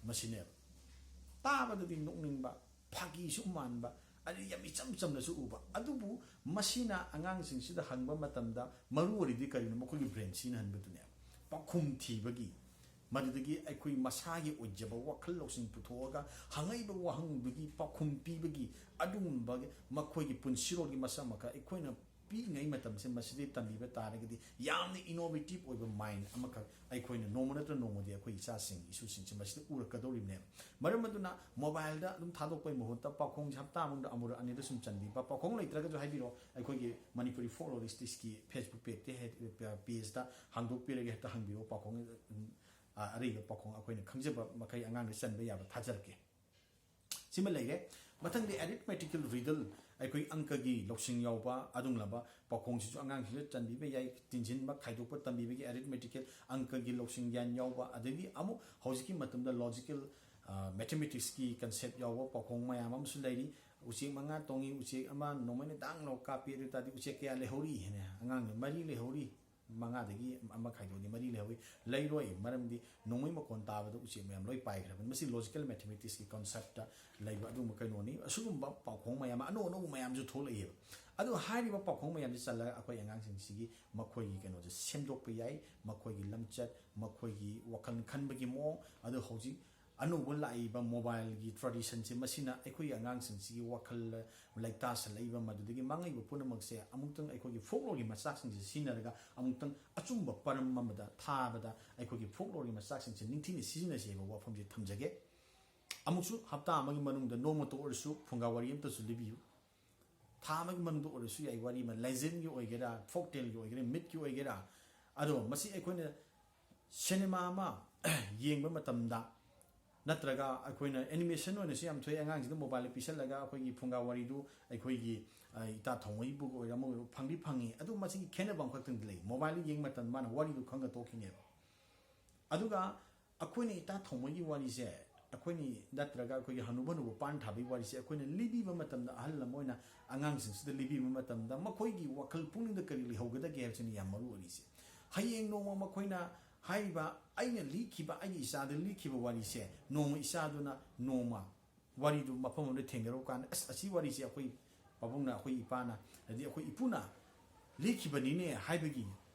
ꯃꯁꯤꯅꯦꯕ꯫ ꯇꯥꯕꯗꯗꯤ ꯅꯣꯛꯅꯤꯡꯕ, ꯐꯥꯒꯤꯁꯨ ꯃꯥꯟꯕ, ꯑꯗꯩ ꯌꯥꯝ ꯏꯆꯝ ꯆꯝꯅꯁꯨ ꯎꯕ꯫ ꯑꯗꯨꯕꯨ ꯃꯁꯤꯅ ꯑꯉꯥꯡꯁꯤꯡꯁꯤꯗ ꯍꯪꯕ ꯃꯇꯝꯗ ꯃꯔꯨ ꯑꯣꯏꯔꯤꯗꯤ ꯀꯔꯤꯅꯣ? ꯃꯈꯣꯏꯒꯤ ꯕ꯭ꯔꯦꯟ ꯁꯤꯖꯤꯟꯅꯍꯟꯕꯗꯨꯅꯦꯕ꯫ ꯄꯥꯎꯈꯨꯝ ꯊꯤꯕꯒꯤ, ꯃꯗꯨꯗꯒꯤ ꯑꯩꯈꯣꯏ ꯃꯁꯥꯒꯤ ꯑꯣꯏꯖꯕ ꯋꯥꯈꯜ ꯂꯧꯁꯤꯡ ꯄꯨꯊꯣꯛꯑꯒ ꯍꯪꯉꯛꯏꯕ ꯋꯥꯍꯪꯗꯨꯒꯤ ꯄꯥꯎꯈꯨꯝ ꯄꯤꯕꯒꯤ ꯑꯗꯨꯒꯨꯝꯕ ꯃꯈꯣꯏꯒꯤ ꯄꯨꯟꯁꯤꯔꯣꯜꯒꯤ ꯃꯁꯛ ꯑꯃꯈꯛ ꯑꯩꯈꯣꯏꯅ ꯄꯤꯛꯏꯉꯩ ꯃꯇꯝꯁꯦ ꯃꯁꯤꯗꯒꯤ ꯇꯝꯕꯤꯕ ꯇꯥꯔꯒꯗꯤ ꯌꯥꯝꯅ innovative ꯑꯣꯏꯕ ꯃꯥꯏꯟ ꯑꯃꯈꯛ ꯑꯩꯈꯣꯏꯅ ꯅꯣꯡꯃ ꯅꯠꯇ꯭ꯔ ꯅꯣꯡꯃꯗꯤ ꯑꯩꯈꯣꯏ ꯏꯆꯥꯁꯤꯡ ꯏꯁꯨꯁꯤꯡꯁꯦ ꯃꯁꯤꯗ ꯎꯔꯛꯀꯗꯧꯔꯤꯕꯅꯦꯕ꯫ ꯃꯔꯝ ꯑꯗꯨꯅ ꯃꯣꯕꯥꯏꯜꯗ ꯑꯗꯨꯝ ꯊꯥꯗꯣꯛꯄꯒꯤ ꯃꯍꯨꯠꯇ ꯄꯥꯎꯈꯣꯡꯁꯦ ꯍꯞꯇꯥ ꯑꯃꯗ ꯑꯃꯨꯔꯛ ꯑꯅꯤꯔꯛ ꯁꯨꯝ ꯆꯟꯕꯤꯕ꯫ ꯄꯥꯎꯈꯣꯡ ꯂꯩꯇ꯭ꯔꯒꯁꯨ ꯍꯥꯏꯕꯤꯔꯛꯑꯣ, ꯑꯩꯈꯣꯏꯒꯤ ꯃꯅꯤꯄꯨꯔꯤ ꯐꯣꯛ ꯂꯣꯔꯤꯁꯇꯤꯛꯁꯀꯤ ꯐꯦꯁꯕꯨꯛ ꯄꯦꯖꯇ ꯍꯦꯛ, ꯄꯦꯖꯇ ꯍꯥꯡꯗꯣꯛꯄꯤꯔꯒ ꯍꯦꯛꯇ ꯍꯪꯕꯤꯔꯛꯑꯣ꯫ ꯄꯥꯎꯈꯣꯡ, ꯎꯝ, ꯑ, ꯑꯔꯩꯕ ꯄꯥꯎꯈꯣꯡ ꯑꯩꯈꯣꯏꯅ ꯈꯪꯖꯕ ꯃꯈꯩ ꯑꯉꯥꯡꯗ ꯆꯟꯕ ꯌꯥꯕ ꯊꯥꯖꯔꯛꯀꯦ꯫ ꯁꯤꯃ ꯂꯩꯔꯦ꯫ ꯃꯊꯪꯗꯤ arithmetical riddle, ꯑꯩꯈꯣꯏ ꯑꯪꯀꯒꯤ ꯂꯧꯁꯤꯡ ꯌꯥꯎꯕ ꯑꯗꯨꯒꯨꯝꯂꯕ ꯄꯥꯎꯈꯣꯡꯁꯤꯁꯨ ꯑꯉꯥꯡꯁꯤꯡꯗ ꯆꯟꯕꯤꯕ ꯌꯥꯏ꯫ ꯇꯤꯟꯁꯤꯟꯕ, ꯈꯥꯏꯗꯣꯛꯄ ꯇꯝꯕꯤꯕꯒꯤ arithmetical ꯑꯪꯀꯒꯤ ꯂꯧꯁꯤꯡ ꯒ꯭ꯌꯥꯟ ꯌꯥꯎꯕ꯫ ꯑꯗꯒꯤ ꯑꯃꯨꯛ ꯍꯧꯖꯤꯛꯀꯤ ꯃꯇꯝꯗ logical, ꯑ, mathematicsꯀꯤ concept ꯌꯥꯎꯕ ꯄꯥꯎꯈꯣꯡ ꯃꯌꯥꯝ ꯑꯃꯁꯨ ꯂꯩꯔꯤ꯫ ꯎꯆꯦꯛ ꯃꯉꯥ ꯇꯣꯡꯉꯤ, ꯎꯆꯦꯛ ꯑꯃ ꯅꯣꯡꯃꯩꯅ ꯗꯥꯡ ꯂꯥꯎ ꯀꯥꯞꯄꯤ, ꯑꯗꯨ ꯑꯣꯏ ꯇꯥꯔꯗꯤ ꯎꯆꯦꯛ ꯀꯌꯥ ꯂꯩꯍꯧꯔꯤ ꯍꯥꯏꯅ ꯑꯉꯥꯡꯅ "ꯃꯔꯤ ꯂꯩꯍꯧꯔꯤ", ꯃꯉꯥꯗꯒꯤ ꯑꯃ ꯈꯥꯏꯗꯣꯛꯑꯗꯤ ꯃꯔꯤ ꯂꯩꯍꯧꯏ꯫ ꯂꯩꯔꯣꯏ, ꯃꯔꯝꯗꯤ ꯅꯣꯡꯃꯩ ꯃꯈꯣꯟ ꯇꯥꯕꯗ ꯎꯆꯦꯛ ꯃꯌꯥꯝ ꯂꯣꯏ ꯄꯥꯏꯈ꯭ꯔꯕꯅꯤ꯫ ꯃꯁꯤ logical mathematicsꯀꯤ conceptꯇ ꯂꯩꯕ ꯑꯗꯨꯒꯨꯝꯕ ꯀꯩꯅꯣꯅꯤ꯫ ꯑꯁꯤꯒꯨꯝꯕ ꯄꯥꯎꯈꯣꯡ ꯃꯌꯥꯝ, ꯑꯅꯧ ꯑꯅꯧꯕ ꯃꯌꯥꯝꯁꯨ ꯊꯣꯛꯂꯛꯏꯕ꯫ ꯑꯗꯨ ꯍꯥꯏꯔꯤꯕ ꯄꯥꯎꯈꯣꯡ ꯃꯌꯥꯝꯁꯤ ꯆꯜꯂꯒ ꯑꯩꯈꯣꯏ ꯑꯉꯥꯡꯁꯤꯡꯁꯤꯒꯤ ꯃꯈꯣꯏꯒꯤ ꯀꯩꯅꯣꯁꯦ ꯁꯦꯝꯗꯣꯛꯄ ꯌꯥꯏ, ꯃꯈꯣꯏꯒꯤ ꯂꯝꯆꯠ, ꯃꯈꯣꯏꯒꯤ ꯋꯥꯈꯜ ꯈꯟꯕꯒꯤ ꯃꯑꯣꯡ꯫ ꯑꯗꯨ ꯍꯧꯖꯤꯛ ꯑꯅꯧꯕ ꯂꯥꯛꯏꯕ mobileꯒꯤ traditionꯁꯦ, ꯃꯁꯤꯅ ꯑꯩꯈꯣꯏꯒꯤ ꯑꯉꯥꯡꯁꯤꯡꯁꯤꯒꯤ ꯋꯥꯈꯜ ꯂꯩꯇꯥꯁꯜꯂꯛꯏꯕ, ꯃꯗꯨꯗꯒꯤ ꯃꯥꯡꯉꯛꯏꯕ ꯄꯨꯝꯅꯃꯛꯁꯦ ꯑꯃꯨꯛꯇꯪ ꯑꯩꯈꯣꯏꯒꯤ folkloreꯒꯤ ꯃꯆꯥꯛꯁꯤꯡꯁꯦ ꯁꯤꯖꯤꯟꯅꯔꯒ ꯑꯃꯨꯛꯇꯪ ꯑꯆꯨꯝꯕ ꯄꯔꯝ ꯑꯃꯗ ꯊꯥꯕꯗ ꯑꯩꯈꯣꯏꯒꯤ folkloreꯒꯤ ꯃꯆꯥꯛꯁꯤꯡꯁꯦ ꯅꯤꯡꯊꯤꯅ ꯁꯤꯖꯤꯟꯅꯁꯦ ꯍꯥꯏꯕ ꯋꯥꯐꯝꯁꯦ ꯊꯝꯖꯒꯦ꯫ ꯑꯃꯨꯛꯁꯨ ꯍꯞꯇꯥ ꯑꯃꯒꯤ ꯃꯅꯨꯡꯗ ꯅꯣꯡꯃꯇ ꯑꯣꯏꯔꯁꯨ ꯐꯨꯡꯒꯥ ꯋꯥꯔꯤ ꯑꯃꯇꯁꯨ ꯂꯤꯕꯤꯌꯨ꯫ ꯊꯥ ꯑꯃꯒꯤ ꯃꯅꯨꯡꯗ ꯑꯣꯏꯔꯁꯨ ꯌꯥꯏ, ꯋꯥꯔꯤ ꯑꯃ, legendꯒꯤ ꯑꯣꯏꯒꯦꯔꯥ, folktaleꯒꯤ ꯑꯣꯏꯒꯦꯔꯥ, mythꯀꯤ ꯑꯣꯏꯒꯦꯔꯥ꯫ ꯑꯗꯣ ꯃꯁꯤ ꯑꯩꯈꯣꯏꯅ ꯁꯤꯅꯦꯃꯥ ꯑꯃ ꯌꯦꯡꯕ ꯃꯇꯝꯗ, ꯅꯠꯇ꯭ꯔꯒ ꯑꯩꯈꯣꯏꯅ ꯑꯦꯅꯤꯃꯦꯁꯟ ꯑꯣꯏꯅꯁꯨ ꯌꯥꯝ ꯊꯣꯛꯑꯦ, ꯑꯉꯥꯡꯁꯤꯗ ꯃꯣꯕꯥꯏꯜꯗ ꯄꯤꯁꯜꯂꯒ ꯑꯩꯈꯣꯏꯒꯤ ꯐꯨꯡꯒꯥ ꯋꯥꯔꯤꯗꯨ ꯑꯩꯈꯣꯏꯒꯤ, ꯑ, ꯏꯇꯥ ꯊꯧꯃꯩꯕꯨ ꯑꯣꯏꯔꯣ ꯑꯃ ꯑꯣꯏꯔꯣ ꯐꯪꯗꯤ ꯐꯪꯉꯤ, ꯑꯗꯨ ꯃꯁꯤꯒꯤ ꯈꯦꯠꯅꯕ ꯑꯃꯈꯛꯇꯪꯗꯤ ꯂꯩ꯫ ꯃꯣꯕꯥꯏꯜꯗ ꯌꯦꯡꯕ ꯃꯇꯝꯗ ꯃꯥꯅ ꯋꯥꯔꯤꯗꯨ ꯈꯪꯉ ꯇꯣꯛꯈꯤꯅꯦꯕ꯫ ꯑꯗꯨꯒ ꯑꯩꯈꯣꯏꯅ ꯏꯇꯥ ꯊꯧꯃꯩꯒꯤ ꯋꯥꯔꯤꯁꯦ, ꯑꯩꯈꯣꯏꯅ ꯅꯠꯇ꯭ꯔꯒ ꯑꯩꯈꯣꯏꯒꯤ ꯍꯅꯨꯕ ꯍꯅꯨꯕ ꯄꯥꯟ ꯊꯥꯕꯒꯤ ꯋꯥꯔꯤꯁꯦ ꯑꯩꯈꯣꯏꯅ ꯂꯤꯕꯤꯕ ꯃꯇꯝꯗ, ꯑꯍꯜ ꯑꯃ ꯑꯣꯏꯅ ꯑꯉꯥꯡꯁꯤꯡꯁꯤꯗ ꯂꯤꯕꯤꯕ ꯃꯇꯝꯗ ꯃꯈꯣꯏꯒꯤ ꯋꯥꯈꯜ ꯄꯨꯛꯅꯤꯡꯗ ꯀꯔꯤ ꯂꯩꯍꯧꯒꯗꯒꯦ ꯍꯥꯏꯕꯁꯤꯅ ꯌꯥꯝ ꯃꯔꯨ ꯑꯣꯏꯔꯤꯁꯦ꯫ ꯍꯌꯦꯡ ꯅꯣꯡꯃ ꯃꯈꯣꯏꯅ ꯍꯥꯏꯔꯤꯕ ꯑꯩꯅ ꯂꯤꯈꯤꯕ, ꯑꯩꯒꯤ ꯏꯆꯥꯗ ꯂꯤꯈꯤꯕ ꯋꯥꯔꯤꯁꯦ ꯅꯣꯡꯃ ꯏꯆꯥꯗꯨꯅ ꯅꯣꯡꯃ ꯋꯥꯔꯤꯗꯨ ꯃꯐꯝ ꯑꯃꯗ ꯊꯦꯡꯅꯔꯨꯕ ꯀꯥꯟꯗ, "ꯑꯁ, ꯑꯁꯤ ꯋꯥꯔꯤꯁꯦ ꯑꯩꯈꯣꯏ ꯄꯥꯕꯨꯡꯅ, ꯑꯩꯈꯣꯏ ꯏꯄꯥꯅ, ꯑꯗꯩ ꯑꯩꯈꯣꯏ ꯏꯄꯨꯅ ꯂꯤꯈꯤꯕꯅꯤꯅꯦ" ꯍꯥꯏꯕꯒꯤ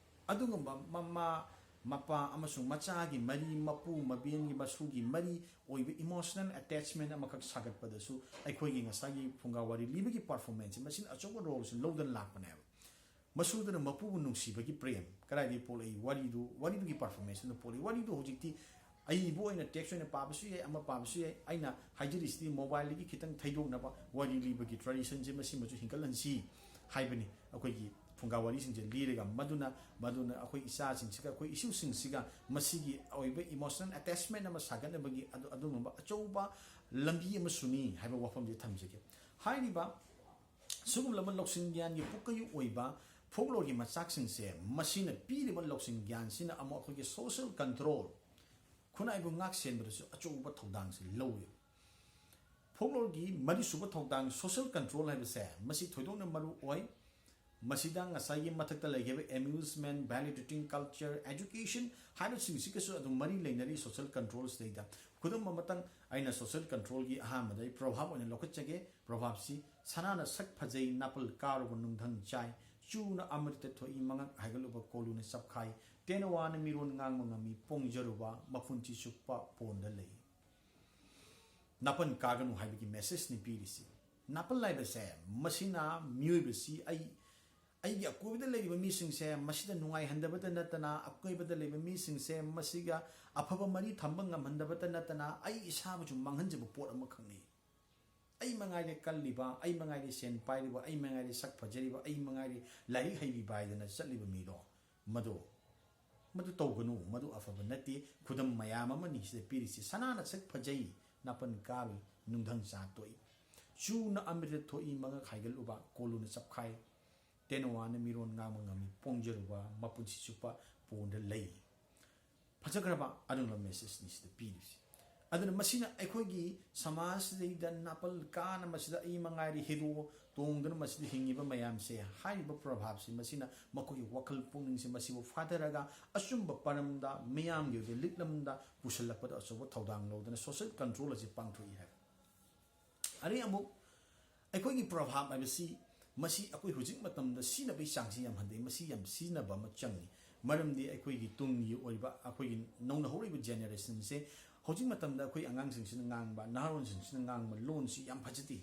ꯑꯗꯨꯒꯨꯝꯕ ꯃꯃꯥ, ꯃꯄꯥ ꯑꯃꯁꯨꯡ ꯃꯆꯥꯒꯤ ꯃꯔꯤ, ꯃꯄꯨ ꯃꯕꯦꯟꯒꯤ, ꯃꯁꯨꯒꯤ ꯃꯔꯤ ꯑꯣꯏꯕ emotional attachment ꯑꯃꯈꯛ ꯁꯥꯒꯠꯄꯗꯁꯨ ꯑꯩꯈꯣꯏꯒꯤ ꯉꯁꯥꯏꯒꯤ ꯐꯨꯡꯒꯥ ꯋꯥꯔꯤ ꯂꯤꯕꯒꯤ performance ꯃꯁꯤꯅ ꯑꯆꯧꯕ role ꯁꯤ ꯂꯧꯗꯨꯅ ꯂꯥꯛꯄꯅꯦꯕ꯫ ꯃꯁꯨꯗꯨꯅ ꯃꯄꯨꯕꯨ ꯅꯨꯡꯁꯤꯕꯒꯤ ꯄ꯭ꯔꯦꯝ ꯀꯗꯥꯏꯗꯒꯤ ꯄꯣꯛꯂꯛꯏ? ꯋꯥꯔꯤꯗꯨ, ꯋꯥꯔꯤꯗꯨꯒꯤ performance ꯇꯨꯅ ꯄꯣꯛꯂꯛꯏ꯫ ꯋꯥꯔꯤꯗꯨ ꯍꯧꯖꯤꯛꯇꯤ ꯑꯏꯕ ꯑꯣꯏꯅ text ꯑꯣꯏꯅ ꯄꯥꯕꯁꯨ ꯌꯥꯏ, ꯑꯃ ꯄꯥꯕꯁꯨ ꯌꯥꯏ꯫ ꯑꯩꯅ ꯍꯥꯏꯖꯔꯤꯁꯤꯗꯤ ꯃꯣꯕꯥꯏꯜꯗꯒꯤ ꯈꯤꯇꯪ ꯊꯩꯗꯣꯛꯅꯕ ꯋꯥꯔꯤ ꯂꯤꯕꯒꯤ tradition ꯁꯦ ꯃꯁꯤꯃꯁꯨ ꯍꯤꯡꯒꯠꯍꯟꯁꯤ ꯍꯥꯏꯕꯅꯤ꯫ ꯑꯩꯈꯣꯏꯒꯤ ꯐꯨꯡꯒꯥ ꯋꯥꯔꯤꯁꯤꯡꯁꯦ ꯂꯤꯔꯒ ꯃꯗꯨꯅ, ꯃꯗꯨꯅ ꯑꯩꯈꯣꯏ ꯏꯆꯥꯁꯤꯡꯁꯤꯒ, ꯑꯩꯈꯣꯏ ꯏꯁꯨꯁꯤꯡꯁꯤꯒ ꯃꯁꯤꯒꯤ ꯑꯣꯏꯕ emotional attachment ꯑꯃ ꯁꯥꯒꯠꯅꯕꯒꯤ ꯑꯗꯨ, ꯑꯗꯨꯒꯨꯝꯕ ꯑꯆꯧꯕ ꯂꯝꯕꯤ ꯑꯃꯁꯨꯅꯤ ꯍꯥꯏꯕ ꯋꯥꯐꯝꯁꯦ ꯊꯝꯖꯒꯦ꯫ ꯍꯥꯏꯔꯤꯕ ꯁꯤꯒꯨꯝꯂꯕ ꯂꯧꯁꯤꯡ ꯒ꯭ꯌꯥꯟꯒꯤ ꯄꯨꯀꯩ ꯑꯣꯏꯕ folklore ꯒꯤ ꯃꯆꯥꯛꯁꯤꯡꯁꯦ, ꯃꯁꯤꯅ ꯄꯤꯔꯤꯕ ꯂꯧꯁꯤꯡ ꯒ꯭ꯌꯥꯟꯁꯤꯅ ꯑꯃꯨꯛ ꯑꯩꯈꯣꯏꯒꯤ social control, ꯈꯨꯟꯅꯥꯏꯕꯨ ꯉꯥꯛ ꯁꯦꯟꯕꯗꯁꯨ ꯑꯆꯧꯕ ꯊꯧꯗꯥꯡꯁꯦ ꯂꯧꯏ꯫ Folklore ꯒꯤ ꯃꯔꯤꯁꯨꯕ ꯊꯧꯗꯥꯡ social control ꯍꯥꯏꯕꯁꯦ, ꯃꯁꯤ ꯊꯣꯏꯗꯣꯛꯅ ꯃꯔꯨ ꯑꯣꯏ꯫ ꯃꯁꯤꯗ ꯉꯁꯥꯏꯒꯤ ꯃꯊꯛꯇ ꯂꯩꯈꯤꯕ amusement, ballet, routine, culture, education ꯍꯥꯏꯕꯁꯤꯡꯁꯤꯒꯁꯨ ꯑꯗꯨꯝ ꯃꯔꯤ ꯂꯩꯅꯔꯤ social control ꯁꯤꯗꯩꯗ꯫ ꯈꯨꯗꯝ ꯑꯃꯇꯪ ꯑꯩꯅ social control ꯒꯤ ꯑꯍꯥꯟꯕꯗ ꯑꯩ proverb ꯑꯣꯏꯅ ꯂꯧꯈꯠꯆꯒꯦ꯫ Proverb ꯁꯤ, "ꯁꯅꯥꯅ ꯁꯛ ꯐꯖꯩ, ꯅꯥꯄꯜ ꯀꯥꯔꯨꯕ ꯅꯨꯡꯊꯪ ꯆꯥꯏ, ꯆꯨꯅ ꯑꯃ꯭ꯔꯤꯇ ꯊꯣꯛꯏ, ꯃꯉꯛ ꯍꯥꯏꯒꯠꯂꯨꯕ ꯀꯣꯂꯨꯅ ꯆꯞꯈꯥꯏ, ꯇꯦꯅꯋꯥꯅ ꯃꯤꯔꯣꯟ ꯉꯥꯡꯕ ꯉꯝꯃꯤ, ꯄꯣꯡꯖꯔꯨꯕ ꯃꯄꯨꯟꯁꯤ ꯆꯨꯞꯄ ꯄꯣꯟꯗ ꯂꯩ"꯫ ꯅꯥꯄꯜ ꯀꯥꯒꯅꯨ ꯍꯥꯏꯕꯒꯤ message ꯅꯤ ꯄꯤꯔꯤꯁꯤ꯫ ꯅꯥꯄꯜ ꯍꯥꯏꯕꯁꯦ, ꯃꯁꯤꯅ ꯃꯤꯑꯣꯏꯕꯁꯤ ꯑꯩ, ꯑꯩꯒꯤ ꯑꯀꯣꯏꯕꯗ ꯂꯩꯔꯤꯕ ꯃꯤꯁꯤꯡꯁꯦ ꯃꯁꯤꯗ ꯅꯨꯡꯉꯥꯏꯍꯟꯗꯕꯇ ꯅꯠꯇꯅ, ꯑꯀꯣꯏꯕꯗ ꯂꯩꯕ ꯃꯤꯁꯤꯡꯁꯦ ꯃꯁꯤꯒ ꯑꯐꯕ ꯃꯔꯤ ꯊꯝꯕ ꯉꯝꯍꯟꯗꯕꯇ ꯅꯠꯇꯅ, ꯑꯩ ꯏꯁꯥꯕꯨꯁꯨ ꯃꯥꯡꯍꯟꯖꯕ ꯄꯣꯠ ꯑꯃꯈꯛꯅꯤ꯫ ꯑꯩ ꯃꯉꯥꯏꯔꯦ ꯀꯜꯂꯤꯕ, ꯑꯩ ꯃꯉꯥꯏꯔꯦ ꯁꯦꯟ ꯄꯥꯏꯔꯤꯕ, ꯑꯩ ꯃꯉꯥꯏꯔꯦ ꯁꯛ ꯐꯖꯔꯤꯕ, ꯑꯩ ꯃꯉꯥꯏꯔꯦ ꯂꯥꯏꯔꯤꯛ ꯍꯩꯔꯤꯕ ꯍꯥꯏꯗꯅ ꯆꯠꯂꯤꯕ ꯃꯤꯗꯣ, ꯃꯗꯨ "ꯃꯗꯨ ꯇꯧꯒꯅꯨ, ꯃꯗꯨ ꯑꯐꯕ ꯅꯠꯇꯦ"꯫ ꯈꯨꯗꯝ ꯃꯌꯥꯝ ꯑꯃꯅꯤ ꯁꯤꯗ ꯄꯤꯔꯤꯁꯤ꯫ "ꯁꯅꯥꯅ ꯁꯛ ꯐꯖꯩ, ꯅꯥꯄꯟ ꯀꯥꯔꯨꯏ, ꯅꯨꯡꯙꯪ ꯆꯥ ꯇꯣꯛꯏ꯫ ꯆꯨꯅ ꯑꯃ꯭ꯔꯤꯇ ꯊꯣꯛꯏ, ꯃꯉꯛ ꯍꯥꯏꯒꯠꯂꯨꯕ, ꯀꯣꯂꯨꯅ ꯆꯞꯈꯥꯏ꯫ ꯇꯦꯅꯋꯥꯅ ꯃꯤꯔꯣꯟ ꯉꯥꯡꯕ ꯉꯝꯃꯤ, ꯄꯣꯡꯖꯔꯨꯕ, ꯃꯄꯨꯟꯁꯤ ꯆꯨꯞꯄ ꯄꯣꯟꯗ ꯂꯩ"꯫ ꯐꯖꯈ꯭ꯔꯕ ꯑꯗꯨꯒꯨꯝꯂꯕ ꯃꯦꯁꯦꯖꯅꯤ ꯁꯤꯗ ꯄꯤꯔꯤꯕꯁꯤ꯫ ꯑꯗꯨꯅ ꯃꯁꯤꯅ ꯑꯩꯈꯣꯏꯒꯤ ꯁꯃꯥꯖꯁꯤꯗꯩꯗ ꯅꯥꯄꯜ ꯀꯥꯅ ꯃꯁꯤꯗ ꯑꯩ ꯃꯉꯥꯏꯔꯦ ꯍꯦꯔꯣ ꯇꯣꯡꯗꯨꯅ ꯃꯁꯤꯗ ꯍꯤꯡꯉꯤꯕ ꯃꯌꯥꯝꯁꯦ, ꯍꯥꯏꯔꯤꯕ ꯄ꯭ꯔꯚꯥꯞꯁꯤ ꯃꯁꯤꯅ ꯃꯈꯣꯏꯒꯤ ꯋꯥꯈꯜ ꯄꯨꯛꯅꯤꯡꯁꯦ ꯃꯁꯤꯕꯨ ꯐꯥꯊꯔꯒ ꯑꯆꯨꯝꯕ ꯄꯔꯝꯗ, ꯃꯤꯌꯥꯝꯒꯤ ꯑꯣꯏꯕ ꯂꯤꯛꯂꯝꯗ ꯄꯨꯁꯤꯜꯂꯛꯄꯗ ꯑꯆꯧꯕ ꯊꯧꯗꯥꯡ ꯂꯧꯗꯨꯅ ꯁꯣꯁꯤꯌꯦꯜ ꯀꯟꯇ꯭ꯔꯣꯜ ꯑꯁꯤ ꯄꯥꯡꯊꯣꯛꯏ ꯍꯥꯏꯕ꯫ ꯑꯗꯩ ꯑꯃꯨꯛ ꯑꯩꯈꯣꯏꯒꯤ ꯄ꯭ꯔꯚꯥꯞ ꯍꯥꯏꯕꯁꯤ ꯃꯁꯤ ꯑꯩꯈꯣꯏ ꯍꯧꯖꯤꯛ ꯃꯇꯝꯗ ꯁꯤꯖꯤꯟꯅꯕꯒꯤ ꯆꯥꯡꯁꯤ ꯌꯥꯝ ꯍꯟꯊꯩ꯫ ꯃꯁꯤ ꯌꯥꯝ ꯁꯤꯖꯤꯟꯅꯕ ꯑꯃ ꯆꯪꯉꯤ꯫ ꯃꯔꯝꯗꯤ ꯑꯩꯈꯣꯏꯒꯤ ꯇꯨꯡꯒꯤ ꯑꯣꯏꯕ, ꯑꯩꯈꯣꯏꯒꯤ ꯅꯧꯅ ꯍꯧꯔꯛꯏꯕ ꯖꯦꯅꯦꯔꯦꯁꯟꯁꯦ ꯍꯧꯖꯤꯛ ꯃꯇꯝꯗ ꯑꯩꯈꯣꯏ ꯑꯉꯥꯡꯁꯤꯡꯁꯤꯅ ꯉꯥꯡꯕ, ꯅꯍꯥꯔꯣꯟꯁꯤꯡꯁꯤꯅ ꯉꯥꯡꯕ ꯂꯣꯟꯁꯤ ꯌꯥꯝ ꯐꯖꯗꯦ꯫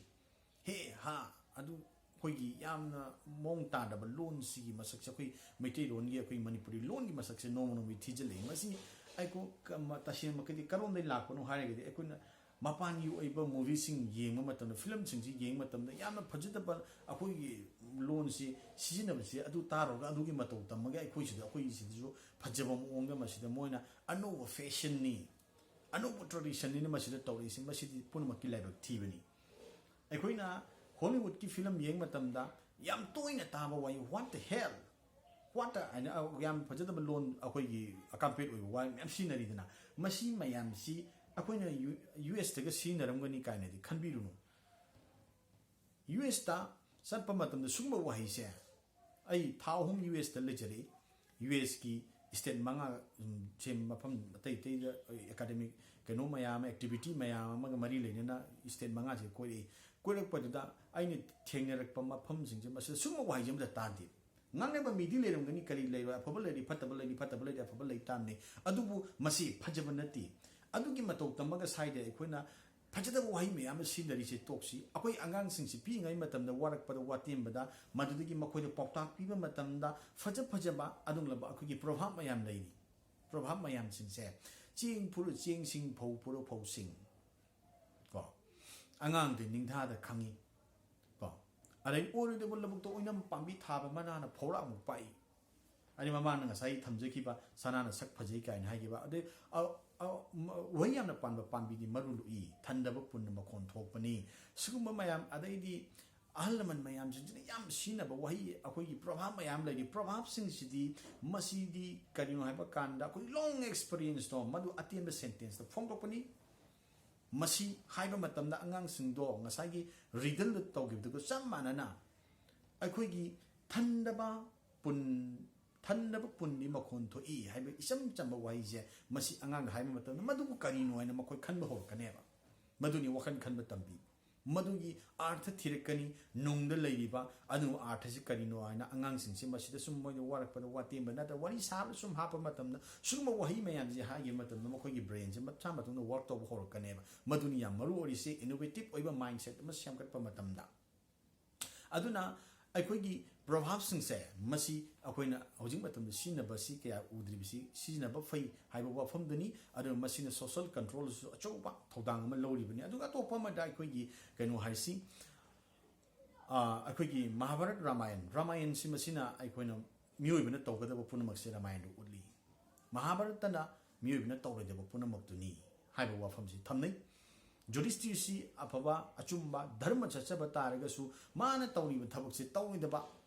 ꯍꯦ ꯍꯥ ꯑꯗꯨ ꯑꯩꯈꯣꯏꯒꯤ ꯌꯥꯝꯅ ꯃꯑꯣꯡ ꯇꯥꯗꯕ ꯂꯣꯟꯁꯤꯒꯤ ꯃꯁꯛꯁꯦ, ꯑꯩꯈꯣꯏ ꯃꯩꯇꯩꯂꯣꯟꯒꯤ, ꯑꯩꯈꯣꯏ ꯃꯅꯤꯄꯨꯔꯤ ꯂꯣꯟꯒꯤ ꯃꯁꯛꯁꯦ ꯅꯣꯡꯃ ꯅꯣꯡꯃꯒꯤ ꯊꯤꯖꯤꯜꯂꯛꯏ꯫ ꯃꯁꯤ ꯑꯩꯈꯣꯏ ꯀ-, ꯃ-, ꯇꯁꯦꯡꯅꯃꯛꯀꯤꯗꯤ ꯀꯔꯣꯝꯗꯒꯤ ꯂꯥꯛꯄꯅꯣ ꯍꯥꯏꯔꯒꯗꯤ, ꯑꯩꯈꯣꯏꯅ ꯃꯄꯥꯟꯒꯤ ꯑꯣꯏꯕ ꯃꯨꯚꯤꯁꯤꯡ ꯌꯦꯡꯕ ꯃꯇꯝꯗ, ꯐꯤꯂꯝꯁꯤꯡꯁꯤ ꯌꯦꯡꯕ ꯃꯇꯝꯗ ꯌꯥꯝꯅ ꯐꯖꯗꯕ ꯑꯩꯈꯣꯏꯒꯤ ꯂꯣꯟꯁꯤ ꯁꯤꯖꯤꯟꯅꯕꯁꯤ, ꯑꯗꯨ ꯇꯥꯔꯨꯔꯒ ꯑꯗꯨꯒꯤ ꯃꯇꯧ ꯇꯝꯃꯒ ꯑꯩꯈꯣꯏꯁꯤꯗ, ꯑꯩꯈꯣꯏꯒꯤꯁꯤꯗꯁꯨ ꯐꯖꯕ ꯃꯑꯣꯡꯗ ꯃꯁꯤꯗ ꯃꯣꯏꯅ ꯑꯅꯧꯕ ꯐꯦꯁꯟꯅꯤ, ꯑꯅꯧꯕ ꯇ꯭ꯔꯦꯗꯤꯁꯟꯅꯤꯅ ꯃꯁꯤꯗ ꯇꯧꯔꯛꯏꯁꯤ꯫ ꯃꯁꯤꯗꯤ ꯄꯨꯝꯅꯃꯛꯀꯤ ꯂꯥꯏꯕꯛ ꯊꯤꯕꯅꯤ꯫ ꯑꯩꯈꯣꯏꯅ ꯍꯣꯂꯤꯋꯨꯗꯀꯤ ꯐꯤꯂꯝ ꯌꯦꯡꯕ ꯃꯇꯝꯗ ꯌꯥꯝ ꯇꯣꯏꯅ ꯇꯥꯕ ꯋꯥꯍꯩ, "What the hell?" "What the?" ꯍꯥꯏꯅ ꯌꯥꯝ ꯐꯖꯗꯕ ꯂꯣꯟ, ꯑꯩꯈꯣꯏꯒꯤ ꯑꯀꯥꯝꯄꯦꯠ ꯑꯣꯏꯕ ꯋꯥꯍꯩ ꯃꯌꯥꯝ ꯁꯤꯖꯤꯟꯅꯔꯤꯗꯅ, ꯃꯁꯤ ꯃꯌꯥꯝꯁꯤ ꯑꯩꯈꯣꯏꯅ ꯌꯨ-, ꯌꯨ ꯑꯦꯁꯇꯒ ꯁꯤꯖꯤꯟꯅꯔꯝꯒꯅꯤ ꯀꯥꯏꯅꯗꯤ ꯈꯟꯕꯤꯔꯨꯅꯨ꯫ ꯌꯨ ꯑꯦꯁꯇ ꯆꯠꯄ ꯃꯇꯝꯗ ꯁꯤꯒꯨꯝꯕ ꯋꯥꯍꯩꯁꯦ, ꯑꯩ ꯊꯥ ꯑꯍꯨꯝ ꯌꯨ ꯑꯦꯁꯇ ꯂꯩꯖꯔꯛꯏ꯫ ꯌꯨ ꯑꯦꯁꯀꯤ ꯁ꯭ꯇꯦꯠ ꯃꯉꯥ, ꯎꯝ, ꯁꯦ ꯃꯐꯝ ꯑꯇꯩ ꯑꯇꯩꯗ ꯑꯦꯀꯥꯗꯃꯤꯛ ꯀꯩꯅꯣ ꯃꯌꯥꯝ ꯑꯃ, ꯑꯦꯛꯇꯤꯚꯤꯇꯤ ꯃꯌꯥꯝ ꯑꯃꯒ ꯃꯔꯤ ꯂꯩꯅꯅ ꯁ꯭ꯇꯦꯠ ꯃꯉꯥꯁꯦ ꯀꯣꯏꯔꯛꯏ꯫ ꯀꯣꯏꯔꯛꯄꯗꯨꯗ ꯑꯩꯅ ꯊꯦꯡꯅꯔꯛꯄ ꯃꯐꯝꯁꯤꯡꯁꯦ, ꯃꯁꯤꯗ ꯁꯤꯒꯨꯝꯕ ꯋꯥꯍꯩꯁꯦ ꯑꯃꯇ ꯇꯥꯗꯦ꯫ ꯉꯥꯡꯅꯕ ꯃꯤꯗꯤ ꯂꯩꯔꯝꯒꯅꯤ, ꯀꯔꯤ ꯂꯩꯔꯣꯏ, ꯑꯐꯕ ꯂꯩꯔꯤ, ꯐꯠꯇꯕ ꯂꯩꯔꯤ, ꯐꯠꯇꯕ ꯂꯩꯔꯤ, ꯑꯐꯕ ꯂꯩ ꯇꯥꯕꯅꯤ꯫ ꯑꯗꯨꯕꯨ ꯃꯁꯤ ꯐꯖꯕ ꯅꯠꯇꯦ꯫ ꯑꯗꯨꯒꯤ ꯃꯇꯧ ꯇꯝꯃꯒ ꯁ꯭ꯋꯥꯏꯗ ꯑꯩꯈꯣꯏꯅ ꯐꯖꯗꯕ ꯋꯥꯍꯩ ꯃꯌꯥꯝ ꯑꯃ ꯁꯤꯖꯤꯟꯅꯔꯤꯁꯦ ꯇꯣꯛꯁꯤ꯫ ꯑꯩꯈꯣꯏ ꯑꯉꯥꯡꯁꯤꯡꯁꯤ ꯄꯤꯛꯏꯉꯩ ꯃꯇꯝꯗ ꯋꯥꯔꯛꯄꯗ, ꯋꯥꯇꯦꯝꯕꯗ, ꯃꯗꯨꯗꯒꯤ ꯃꯈꯣꯏꯗ ꯄꯥꯎꯇꯥꯛ ꯄꯤꯕ ꯃꯇꯝꯗ ꯐꯖ ꯐꯖꯕ ꯑꯗꯨꯒꯨꯝꯂꯕ ꯑꯩꯈꯣꯏꯒꯤ ꯄ꯭ꯔꯣꯚꯥꯕ ꯃꯌꯥꯝ ꯂꯩꯔꯤ꯫ ꯄ꯭ꯔꯣꯚꯥꯕ ꯃꯌꯥꯝꯁꯤꯡꯁꯦ, "ꯆꯦꯡ ꯐꯨꯔꯨ ꯆꯦꯡꯁꯤꯡ, ꯐꯧ ꯐꯨꯔꯨ ꯐꯧꯁꯤꯡ"꯫ ꯀꯣ, "ꯑꯉꯥꯡꯗꯤ ꯅꯤꯡꯊꯥꯗ ꯈꯪꯉꯤ"꯫ ꯀꯣ, ꯑꯗꯩ "ꯑꯣꯏꯔꯣꯏꯗꯕ ꯂꯧꯕꯨꯛꯇ ꯑꯣꯏꯅꯝ ꯄꯥꯝꯕꯤ ꯊꯥꯕ, ꯃꯅꯥꯅ ꯐꯧꯔꯥꯃꯨꯛ ꯄꯥꯛꯏ"꯫ ꯑꯗꯩ ꯃꯃꯥꯡꯗ ꯉꯁꯥꯏ ꯊꯝꯖꯈꯤꯕ "ꯁꯅꯥꯅ ꯁꯛ ꯐꯖꯩ" ꯀꯥꯏꯅ ꯍꯥꯏꯈꯤꯕ, ꯑꯗꯩ ꯑ, ꯑ, ꯃ-, ꯎꯍꯩ ꯌꯥꯝꯅ ꯄꯥꯟꯕ ꯄꯥꯝꯕꯤꯗꯤ ꯃꯔꯨ ꯂꯨꯛꯏ, ꯊꯟꯗꯕ ꯄꯨꯟꯅ ꯃꯈꯣꯟ ꯊꯣꯛꯄꯅꯤ꯫ ꯁꯤꯒꯨꯝꯕ ꯃꯌꯥꯝ, ꯑꯗꯩꯗꯤ ꯑꯍꯜ ꯂꯃꯟ ꯃꯌꯥꯝꯁꯤꯡꯁꯤꯅ ꯌꯥꯝ ꯁꯤꯖꯤꯟꯅꯕ ꯋꯥꯍꯩ, ꯑꯩꯈꯣꯏꯒꯤ ꯄ꯭ꯔꯣꯚꯥꯕ ꯃꯌꯥꯝ ꯂꯩꯔꯤ꯫ ꯄ꯭ꯔꯣꯚꯥꯕꯁꯤꯡꯁꯤꯗꯤ, ꯃꯁꯤꯗꯤ ꯀꯔꯤꯅꯣ ꯍꯥꯏꯕ ꯀꯥꯟꯗ ꯑꯩꯈꯣꯏ ꯂꯣꯡ ꯑꯦꯛꯁꯄꯤꯔꯤꯌꯦꯟꯁꯇꯣ ꯃꯗꯨ ꯑꯇꯦꯟꯕ ꯁꯦꯟꯇꯦꯟꯁꯇ ꯐꯣꯡꯗꯣꯛꯄꯅꯤ꯫ ꯃꯁꯤ ꯍꯥꯏꯕ ꯃꯇꯝꯗ ꯑꯉꯥꯡꯁꯤꯡꯗꯣ ꯉꯁꯥꯏꯒꯤ ꯔꯤꯗꯜꯗ ꯇꯧꯈꯤꯕꯗꯨꯒ ꯆꯞ ꯃꯥꯟꯅꯅ ꯑꯩꯈꯣꯏꯒꯤ ꯊꯟꯗꯕ ꯄꯨꯟ ꯊꯟꯗꯕ ꯄꯨꯟꯗꯤ ꯃꯈꯣꯟ ꯊꯣꯛꯏ ꯍꯥꯏꯕ ꯏꯆꯝ ꯆꯝꯕ ꯋꯥꯍꯩꯁꯦ, ꯃꯁꯤ ꯑꯉꯥꯡꯗ ꯍꯥꯏꯕ ꯃꯇꯝꯗ ꯃꯗꯨꯕꯨ ꯀꯔꯤꯅꯣ ꯍꯥꯏꯅ ꯃꯈꯣꯏ ꯈꯟꯕ ꯍꯧꯔꯛꯀꯅꯦꯕ꯫ ꯃꯗꯨꯅꯤ ꯋꯥꯈꯜ ꯈꯟꯕ ꯇꯝꯕꯤ꯫ ꯃꯗꯨꯒꯤ ꯑꯥꯔꯊ ꯊꯤꯔꯛꯀꯅꯤ, ꯅꯨꯡꯗ ꯂꯩꯔꯤꯕ ꯑꯗꯨꯒꯨꯝꯕ ꯑꯥꯔꯊꯁꯤ ꯀꯔꯤꯅꯣ ꯍꯥꯏꯅ꯫ ꯑꯉꯥꯡꯁꯤꯡꯁꯤ ꯃꯁꯤꯗ ꯁꯨꯝ ꯃꯣꯏꯅ ꯋꯥꯔꯛꯄꯗ, ꯋꯥꯇꯦꯝꯕ ꯅꯠꯇ꯭ꯔꯒ ꯋꯥꯔꯤ ꯁꯥꯕꯗ ꯁꯨꯝ ꯍꯥꯞꯄ ꯃꯇꯝꯗ, ꯁꯤꯒꯨꯝꯕ ꯋꯥꯍꯩ ꯃꯌꯥꯝꯁꯦ ꯍꯥꯏꯈꯤꯕ ꯃꯇꯝꯗ ꯃꯈꯣꯏꯒꯤ ꯕ꯭ꯔꯦꯟꯁꯦ ꯃꯁꯥ ꯃꯇꯣꯝꯗ ꯋꯥꯔꯛ ꯇꯧꯕ ꯍꯧꯔꯛꯀꯅꯦꯕ꯫ ꯃꯗꯨꯅꯤ ꯌꯥꯝ ꯃꯔꯨ ꯑꯣꯏꯔꯤꯁꯦ, ꯏꯅꯣꯚꯦꯇꯤꯞ ꯑꯣꯏꯕ ꯃꯥꯏꯟꯁꯦꯠ ꯑꯃ ꯁꯦꯝꯒꯠꯄ ꯃꯇꯝꯗ꯫ ꯑꯗꯨꯅ ꯑꯩꯈꯣꯏꯒꯤ ꯄ꯭ꯔꯣꯚꯥꯕꯁꯤꯡꯁꯦ, ꯃꯁꯤ ꯑꯩꯈꯣꯏꯅ ꯍꯧꯖꯤꯛ ꯃꯇꯝꯗ ꯁꯤꯖꯤꯟꯅꯕꯁꯤ ꯀꯌꯥ ꯎꯗ꯭ꯔꯤꯕꯁꯤ ꯁꯤꯖꯤꯟꯅꯕ ꯐꯩ ꯍꯥꯏꯕ ꯋꯥꯐꯝꯗꯨꯅꯤ꯫ ꯑꯗꯨꯒ ꯃꯁꯤꯅ ꯁꯣꯁꯤꯌꯦꯜ ꯀꯟꯇ꯭ꯔꯣꯜꯗꯁꯨ ꯑꯆꯧꯕ ꯊꯧꯗꯥꯡ ꯑꯃ ꯂꯧꯔꯤꯕꯅꯤ꯫ ꯑꯗꯨꯒ ꯑꯇꯣꯞꯄ ꯑꯃꯗ ꯑꯩꯈꯣꯏꯒꯤ ꯀꯩꯅꯣ ꯍꯥꯏꯁꯤ, ꯑ, ꯑꯩꯈꯣꯏꯒꯤ ꯃꯍꯥꯚꯥꯔꯠ ꯔꯥꯃꯥꯌꯟ, ꯔꯥꯃꯥꯌꯟꯁꯤ ꯃꯁꯤꯅ ꯑꯩꯈꯣꯏꯅ ꯃꯤꯑꯣꯏꯕꯅ ꯇꯧꯒꯗꯕ ꯄꯨꯝꯅꯃꯛꯁꯦ ꯔꯥꯃꯥꯌꯟꯗ ꯎꯠꯂꯤ꯫ ꯃꯍꯥꯚꯥꯔꯠꯇꯅ ꯃꯤꯑꯣꯏꯕꯅ ꯇꯧꯔꯣꯏꯗꯕ ꯄꯨꯝꯅꯃꯛꯇꯨꯅꯤ ꯍꯥꯏꯕ ꯋꯥꯐꯝꯁꯤ ꯊꯝꯅꯩ꯫ ꯖꯨꯗꯤꯁꯇꯤꯔꯁꯤ ꯑꯐꯕ, ꯑꯆꯨꯝꯕ, ꯙꯔꯃ ꯆꯠꯆꯕ ꯇꯥꯔꯒꯁꯨ ꯃꯥꯅ ꯇꯧꯔꯤꯕ ꯊꯕꯛꯁꯦ ꯇꯧꯔꯣꯏꯗꯕ,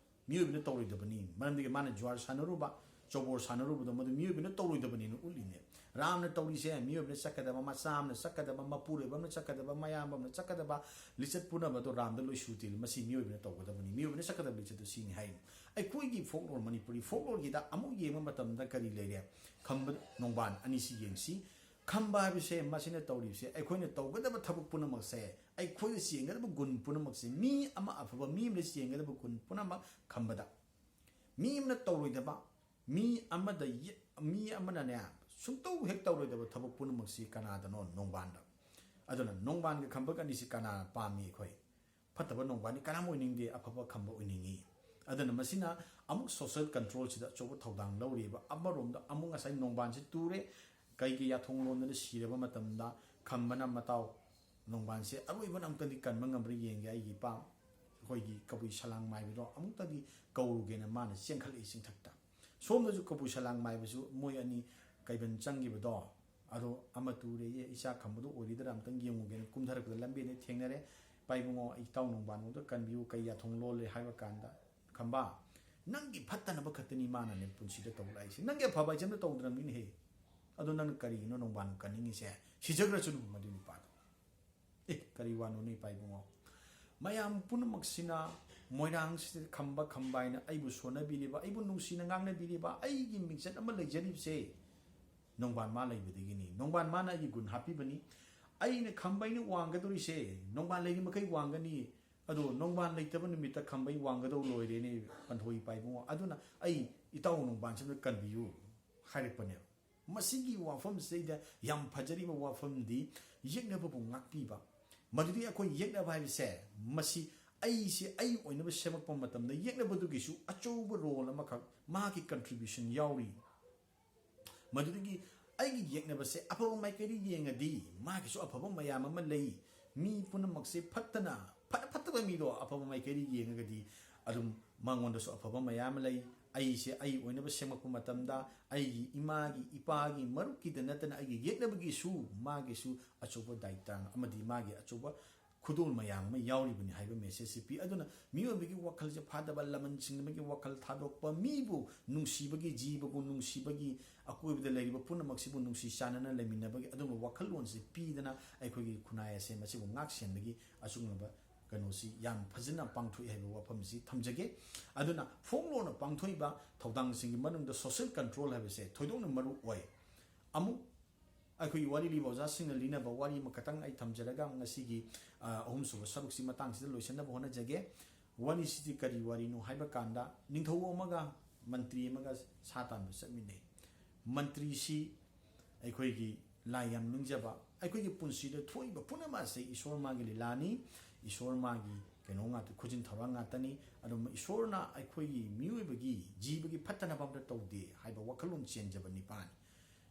ꯃꯤꯑꯣꯏꯕꯅ ꯇꯧꯔꯣꯏꯗꯕꯅꯤ꯫ ꯃꯔꯝꯗꯤ ꯃꯥꯅ ꯖꯨꯋꯥꯔ ꯁꯥꯟꯅꯔꯨꯕ, ꯆꯧꯕꯣꯔ ꯁꯥꯟꯅꯔꯨꯕꯗꯣ ꯃꯗꯨ ꯃꯤꯑꯣꯏꯕꯅ ꯇꯧꯔꯣꯏꯗꯕꯅꯤꯅ ꯎꯠꯂꯤꯅꯦ꯫ ꯔꯥꯝꯅ ꯇꯧꯔꯤꯁꯦ ꯃꯤꯑꯣꯏꯕꯅ ꯆꯠꯀꯗꯕ, ꯃꯆꯥ ꯑꯃꯅ ꯆꯠꯀꯗꯕ, ꯃꯄꯨꯔꯣꯏꯕ ꯑꯃꯅ ꯆꯠꯀꯗꯕ, ꯃꯌꯥꯝꯕ ꯑꯃꯅ ꯆꯠꯀꯗꯕ ꯂꯤꯆꯠ ꯄꯨꯝꯅꯃꯛ ꯑꯗꯣ ꯔꯥꯝꯗ ꯂꯣꯏ ꯁꯨꯇꯤꯜꯂꯤ꯫ ꯃꯁꯤ ꯃꯤꯑꯣꯏꯕꯅ ꯇꯧꯒꯗꯕꯅꯤ, ꯃꯤꯑꯣꯏꯕꯅ ꯆꯠꯀꯗꯕ ꯂꯤꯆꯠꯇꯨ ꯁꯤꯅꯤ ꯍꯥꯏꯔꯤꯅꯤ꯫ ꯑꯩꯈꯣꯏꯒꯤ ꯐꯣꯛꯂꯣꯔ, ꯃꯅꯤꯄꯨꯔꯤ ꯐꯣꯛꯂꯣꯔꯒꯤꯗ ꯑꯃꯨꯛ ꯌꯦꯡꯕ ꯃꯇꯝꯗ ꯀꯔꯤ ꯂꯩꯔꯦ? ꯈꯝꯕ ꯅꯣꯡꯕꯥꯟ ꯑꯅꯤꯁꯤ ꯌꯦꯡꯁꯤ꯫ ꯈꯝꯕ ꯍꯥꯏꯕꯁꯦ ꯃꯁꯤꯅ ꯇꯧꯔꯤꯕꯁꯦ, ꯑꯩꯈꯣꯏꯅ ꯇꯧꯒꯗꯕ ꯊꯕꯛ ꯄꯨꯝꯅꯃꯛꯁꯦ, ꯑꯩꯈꯣꯏꯅ ꯆꯦꯟꯒꯗꯕ ꯒꯨꯟ ꯄꯨꯝꯅꯃꯛꯁꯦ, ꯃꯤ ꯑꯃ ꯑꯐꯕ ꯃꯤ ꯑꯃꯅ ꯆꯦꯟꯒꯗꯕ ꯒꯨꯟ ꯄꯨꯝꯅꯃꯛ ꯈꯝꯕꯗ꯫ ꯃꯤ ꯑꯃꯅ ꯇꯧꯔꯣꯏꯗꯕ, ꯃꯤ ꯑꯃꯗ ꯌꯦ-, ꯃꯤ ꯑꯃꯅꯅꯦ, ꯁꯨꯡꯇꯧ ꯍꯦꯛ ꯇꯧꯔꯣꯏꯗꯕ ꯊꯕꯛ ꯄꯨꯝꯅꯃꯛꯁꯤ ꯀꯅꯥꯗꯅꯣ? ꯅꯣꯡꯕꯥꯟꯗ꯫ ꯑꯗꯨꯅ ꯅꯣꯡꯕꯥꯟꯒ ꯈꯝꯕꯒ ꯑꯅꯤꯁꯤ ꯀꯅꯥꯅ ꯄꯥꯝꯃꯤ ꯑꯩꯈꯣꯏ? ꯐꯠꯇꯕ ꯅꯣꯡꯕꯥꯟꯗꯤ ꯀꯅꯥꯝ ꯑꯣꯏꯅꯤꯡꯗꯦ, ꯑꯐꯕ ꯈꯝꯕ ꯑꯣꯏꯅꯤꯡꯉꯤ꯫ ꯑꯗꯨꯅ ꯃꯁꯤꯅ ꯑꯃꯨꯛ ꯁꯣꯁꯤꯌꯦꯜ ꯀꯟꯇ꯭ꯔꯣꯜꯁꯤꯗ ꯑꯆꯧꯕ ꯊꯧꯗꯥꯡ ꯂꯧꯔꯤꯕ꯫ ꯑꯃꯔꯣꯝꯗ ꯑꯃꯨꯛ ꯉꯁꯥꯏ ꯅꯣꯡꯕꯥꯟꯁꯤ ꯇꯨꯔꯦ, ꯀꯩꯒꯤ ꯌꯥꯊꯣꯡ ꯂꯣꯟꯗꯅ ꯁꯤꯔꯕ ꯃꯇꯝꯗ ꯈꯝꯕꯅ ꯃꯇꯥꯎ ꯅꯣꯡꯕꯥꯟꯁꯦ ꯑꯔꯣꯏꯕꯅ ꯑꯃꯨꯛꯇꯗꯤ ꯀꯟꯕ ꯉꯝꯕ꯭ꯔꯥ ꯌꯦꯡꯒꯦ, ꯑꯩꯒꯤ ꯏꯄꯥ ꯑꯩꯈꯣꯏꯒꯤ ꯀꯕꯨꯏ ꯁꯂꯥꯡ ꯃꯥꯏꯕꯗꯣ ꯑꯃꯨꯛꯇꯗꯤ ꯀꯧꯔꯨꯒꯦꯅ ꯃꯥꯅ ꯆꯦꯟꯈꯠꯂꯛꯏ ꯆꯤꯡꯊꯛꯇ꯫ ꯁꯣꯝꯗꯁꯨ ꯀꯕꯨꯏ ꯁꯂꯥꯡ ꯃꯥꯏꯕꯁꯨ ꯃꯣꯏ ꯑꯅꯤ ꯀꯩꯕꯟ ꯆꯪꯈꯤꯕꯗꯣ, ꯑꯗꯣ ꯑꯃ ꯇꯨꯔꯦꯌꯦ, ꯏꯆꯥ ꯈꯝꯕꯗꯣ ꯑꯣꯏꯔꯤꯗꯔꯥ ꯑꯝꯇꯪ ꯌꯦꯡꯉꯨꯒꯦꯅ ꯀꯨꯝꯊꯔꯛꯄꯗ ꯂꯝꯕꯤꯗ ꯊꯦꯡꯅꯔꯦ꯫ "ꯏꯄꯥ ꯏꯕꯨꯡꯉꯣ, ꯑꯩ ꯏꯇꯥꯎ ꯅꯣꯡꯕꯥꯟꯒꯣꯡꯗ ꯀꯟꯕꯤꯌꯨ, ꯀꯩ ꯌꯥꯊꯣꯡ ꯂꯣꯜꯂꯦ?" ꯍꯥꯏꯕ ꯀꯥꯟꯗ, "ꯈꯝꯕ, ꯅꯪꯒꯤ ꯐꯠꯇꯅꯕ ꯈꯛꯇꯅꯤ ꯃꯥꯅꯅꯦ ꯄꯨꯟꯁꯤꯗ ꯇꯧꯔꯛꯏꯁꯦ, ꯅꯪꯒꯤ ꯑꯐꯕ ꯍꯥꯏꯁꯦ ꯑꯝꯇ ꯇꯧꯗ꯭ꯔꯕꯅꯤꯅꯦꯍꯦ꯫ ꯑꯗꯣ ꯅꯪꯅ ꯀꯔꯤꯒꯤꯅꯣ ꯅꯣꯡꯕꯥꯟ ꯀꯟꯅꯤꯡꯉꯤꯁꯦ? ꯁꯤꯖꯈ꯭ꯔꯁꯅꯨ ꯃꯗꯨ ꯅꯨꯄꯥꯗꯣ"꯫ ꯑꯦ, ꯀꯔꯤ ꯋꯥꯅꯣꯅꯦ ꯏꯄꯥ ꯏꯕꯨꯡꯉꯣ? ꯃꯌꯥꯝ ꯄꯨꯝꯅꯃꯛꯁꯤꯅ ꯃꯣꯏꯔꯥꯡꯁꯤꯗ ꯈꯝꯕ ꯈꯝꯕ ꯍꯥꯏꯅ ꯑꯩꯕꯨ ꯁꯣꯟꯅꯕꯤꯔꯤꯕ, ꯑꯩꯕꯨ ꯅꯨꯡꯁꯤꯅ ꯉꯥꯡꯅꯕꯤꯔꯤꯕ, ꯑꯩꯒꯤ ꯃꯤꯡꯆꯠ ꯑꯃ ꯂꯩꯖꯔꯤꯕꯁꯦ ꯅꯣꯡꯕꯥꯟ ꯃꯥ ꯂꯩꯕꯗꯒꯤꯅꯤ꯫ ꯅꯣꯡꯕꯥꯟ ꯃꯥꯅ ꯑꯩꯒꯤ ꯒꯨꯟ ꯍꯥꯞꯄꯤꯕꯅꯤ꯫ ꯑꯩꯅ ꯈꯝꯕ ꯑꯩꯅ ꯋꯥꯡꯒꯗꯧꯔꯤꯁꯦ, ꯅꯣꯡꯕꯥꯟ ꯂꯩꯔꯤ ꯃꯈꯩ ꯋꯥꯡꯒꯅꯤ꯫ ꯑꯗꯣ ꯅꯣꯡꯕꯥꯟ ꯂꯩꯇꯕ ꯅꯨꯃꯤꯠꯇ ꯈꯝꯕꯩ ꯋꯥꯡꯒꯗꯧ ꯂꯣꯏꯔꯦꯅꯦ, ꯄꯟꯊꯣꯏ ꯏꯄꯥ ꯏꯕꯨꯡꯉꯣ꯫ ꯑꯗꯨꯅ ꯑꯩ ꯏꯇꯥꯎ ꯅꯣꯡꯕꯥꯟꯁꯤꯗ ꯀꯟꯕꯤꯌꯨ ꯍꯥꯏꯔꯛꯄꯅꯦꯕ꯫ ꯃꯁꯤꯒꯤ ꯋꯥꯐꯝꯁꯤꯗꯩꯗ ꯌꯥꯝ ꯐꯖꯔꯤꯕ ꯋꯥꯐꯝꯗꯤ ꯌꯦꯛꯅꯕꯕꯨ ꯉꯥꯛꯄꯤꯕ꯫ ꯃꯗꯨꯗꯤ ꯑꯩꯈꯣꯏ ꯌꯦꯛꯅꯕ ꯍꯥꯏꯕꯁꯦ, ꯃꯁꯤ ꯑꯩꯁꯦ ꯑꯩ ꯑꯣꯏꯅꯕ ꯁꯦꯝꯃꯛꯄ ꯃꯇꯝꯗ ꯌꯦꯛꯅꯕꯗꯨꯒꯤꯁꯨ ꯑꯆꯧꯕ ꯔꯣꯜ ꯑꯃꯈꯛ, ꯃꯥꯒꯤ ꯀꯟꯇ꯭ꯔꯤꯕ꯭ꯌꯨꯁꯟ ꯌꯥꯎꯔꯤ꯫ ꯃꯗꯨꯗꯒꯤ ꯑꯩꯒꯤ ꯌꯦꯛꯅꯕꯁꯦ ꯑꯐꯕ ꯃꯥꯏꯀꯩꯗ ꯌꯦꯡꯉꯗꯤ ꯃꯥꯒꯤꯁꯨ ꯑꯐꯕ ꯃꯌꯥꯝ ꯑꯃ ꯂꯩ꯫ ꯃꯤ ꯄꯨꯝꯅꯃꯛꯁꯦ ꯐꯠꯇꯅ, ꯐꯠ-, ꯐꯠꯇꯕ ꯃꯤꯗꯣ ꯑꯐꯕ ꯃꯥꯏꯀꯩꯗ ꯌꯦꯡꯉꯒꯗꯤ ꯑꯗꯨꯝ ꯃꯉꯣꯟꯗꯁꯨ ꯑꯐꯕ ꯃꯌꯥꯝ ꯑꯃ ꯂꯩ꯫ ꯑꯩꯁꯦ ꯑꯩ ꯑꯣꯏꯅꯕ ꯁꯦꯝꯃꯛꯄ ꯃꯇꯝꯗ ꯑꯩꯒꯤ ꯏꯃꯥꯒꯤ, ꯏꯄꯥꯒꯤ, ꯃꯔꯨꯞꯀꯤꯗ ꯅꯠꯇꯅ ꯑꯩꯒꯤ ꯌꯦꯛꯅꯕꯒꯤꯁꯨ ꯃꯥꯒꯤꯁꯨ ꯑꯆꯧꯕ ꯗꯥꯏꯇꯥꯡ ꯑꯃꯗꯤ ꯃꯥꯒꯤ ꯑꯆꯧꯕ ꯈꯨꯗꯣꯜ ꯃꯌꯥꯝ ꯑꯃ ꯌꯥꯎꯔꯤꯕꯅꯤ ꯍꯥꯏꯕ ꯃꯦꯁꯦꯖꯁꯤ ꯄꯤ꯫ ꯑꯗꯨꯅ ꯃꯤꯑꯣꯏꯕꯒꯤ ꯋꯥꯈꯜꯁꯦ ꯐꯥꯗꯕ, ꯂꯃꯟ ꯁꯤꯡꯅꯕꯒꯤ ꯋꯥꯈꯜ ꯊꯥꯗꯣꯛꯄ, ꯃꯤꯕꯨ ꯅꯨꯡꯁꯤꯕꯒꯤ, ꯖꯤꯕꯕꯨ ꯅꯨꯡꯁꯤꯕꯒꯤ, ꯑꯀꯣꯏꯕꯗ ꯂꯩꯔꯤꯕ ꯄꯨꯝꯅꯃꯛꯁꯤꯕꯨ ꯅꯨꯡꯁꯤ ꯆꯥꯟꯅꯅ ꯂꯩꯃꯤꯟꯅꯕꯒꯤ ꯑꯗꯨꯒꯨꯝꯕ ꯋꯥꯈꯜꯂꯣꯟꯁꯤ ꯄꯤꯗꯅ ꯑꯩꯈꯣꯏꯒꯤ ꯈꯨꯟꯅꯥꯏ ꯑꯁꯦ ꯃꯁꯤꯕꯨ ꯉꯥꯛ ꯁꯦꯟꯕꯒꯤ ꯑꯁꯤꯒꯨꯝꯂꯕ ꯀꯩꯅꯣꯁꯤ ꯌꯥꯝ ꯐꯖꯅ ꯄꯥꯡꯊꯣꯛꯏ ꯍꯥꯏꯕ ꯋꯥꯐꯝꯁꯤ ꯊꯝꯖꯒꯦ꯫ ꯑꯗꯨꯅ ꯐꯣꯛꯂꯣꯔꯅ ꯄꯥꯡꯊꯣꯛꯏꯕ ꯊꯧꯗꯥꯡꯁꯤꯡꯒꯤ ꯃꯅꯨꯡꯗ ꯁꯣꯁꯤꯌꯦꯜ ꯀꯟꯇ꯭ꯔꯣꯜ ꯍꯥꯏꯕꯁꯦ ꯊꯣꯏꯗꯣꯛꯅ ꯃꯔꯨ ꯑꯣꯏ꯫ ꯑꯃꯨꯛ ꯑꯩꯈꯣꯏꯒꯤ ꯋꯥꯔꯤ ꯂꯤꯕ ꯑꯣꯖꯥꯁꯤꯡꯅ ꯂꯤꯅꯕ ꯋꯥꯔꯤ ꯑꯃꯈꯛꯇꯪ ꯑꯩ ꯊꯝꯖꯔꯒ ꯉꯁꯤꯒꯤ, ꯑ, ꯑꯍꯨꯝꯁꯨꯕ ꯁꯔꯨꯛꯁꯤ ꯃꯇꯥꯡꯁꯤꯗ ꯂꯣꯏꯁꯤꯟꯅꯕ ꯍꯣꯠꯅꯖꯒꯦ꯫ ꯋꯥꯔꯤꯁꯤꯗꯤ ꯀꯔꯤ ꯋꯥꯔꯤꯅꯣ ꯍꯥꯏꯕ ꯀꯥꯟꯗ, ꯅꯤꯡꯊꯧ ꯑꯃꯒ ꯃꯟꯇ꯭ꯔꯤ ꯑꯃꯒ ꯁꯥ ꯇꯥꯟꯕ ꯆꯠꯃꯤꯟꯅꯩ꯫ ꯃꯟꯇ꯭ꯔꯤꯁꯤ ꯑꯩꯈꯣꯏꯒꯤ ꯂꯥꯏ ꯌꯥꯝ ꯅꯤꯡꯖꯕ, ꯑꯩꯈꯣꯏꯒꯤ ꯄꯨꯟꯁꯤꯗ ꯊꯣꯛꯏꯕ ꯄꯨꯝꯅꯃꯛ ꯑꯁꯦ ꯏꯁꯣꯔ ꯃꯥꯒꯤ ꯂꯤꯂꯥꯅꯤ, ꯏꯁꯣꯔ ꯃꯥꯒꯤ ꯀꯩꯅꯣ ꯉꯥꯛꯇ, ꯈꯨꯖꯤꯟ ꯊꯧꯔꯥꯡ ꯉꯥꯛꯇꯅꯤ꯫ ꯑꯗꯨꯝ ꯏꯁꯣꯔꯅ ꯑꯩꯈꯣꯏꯒꯤ ꯃꯤꯑꯣꯏꯕꯒꯤ ꯖꯤꯕꯒꯤ ꯐꯠꯇꯅꯕ ꯑꯝꯇ ꯇꯧꯗꯦ ꯍꯥꯏꯕ ꯋꯥꯈꯜꯂꯣꯟ ꯆꯦꯟꯖꯕ ꯅꯤꯄꯥꯅꯤ꯫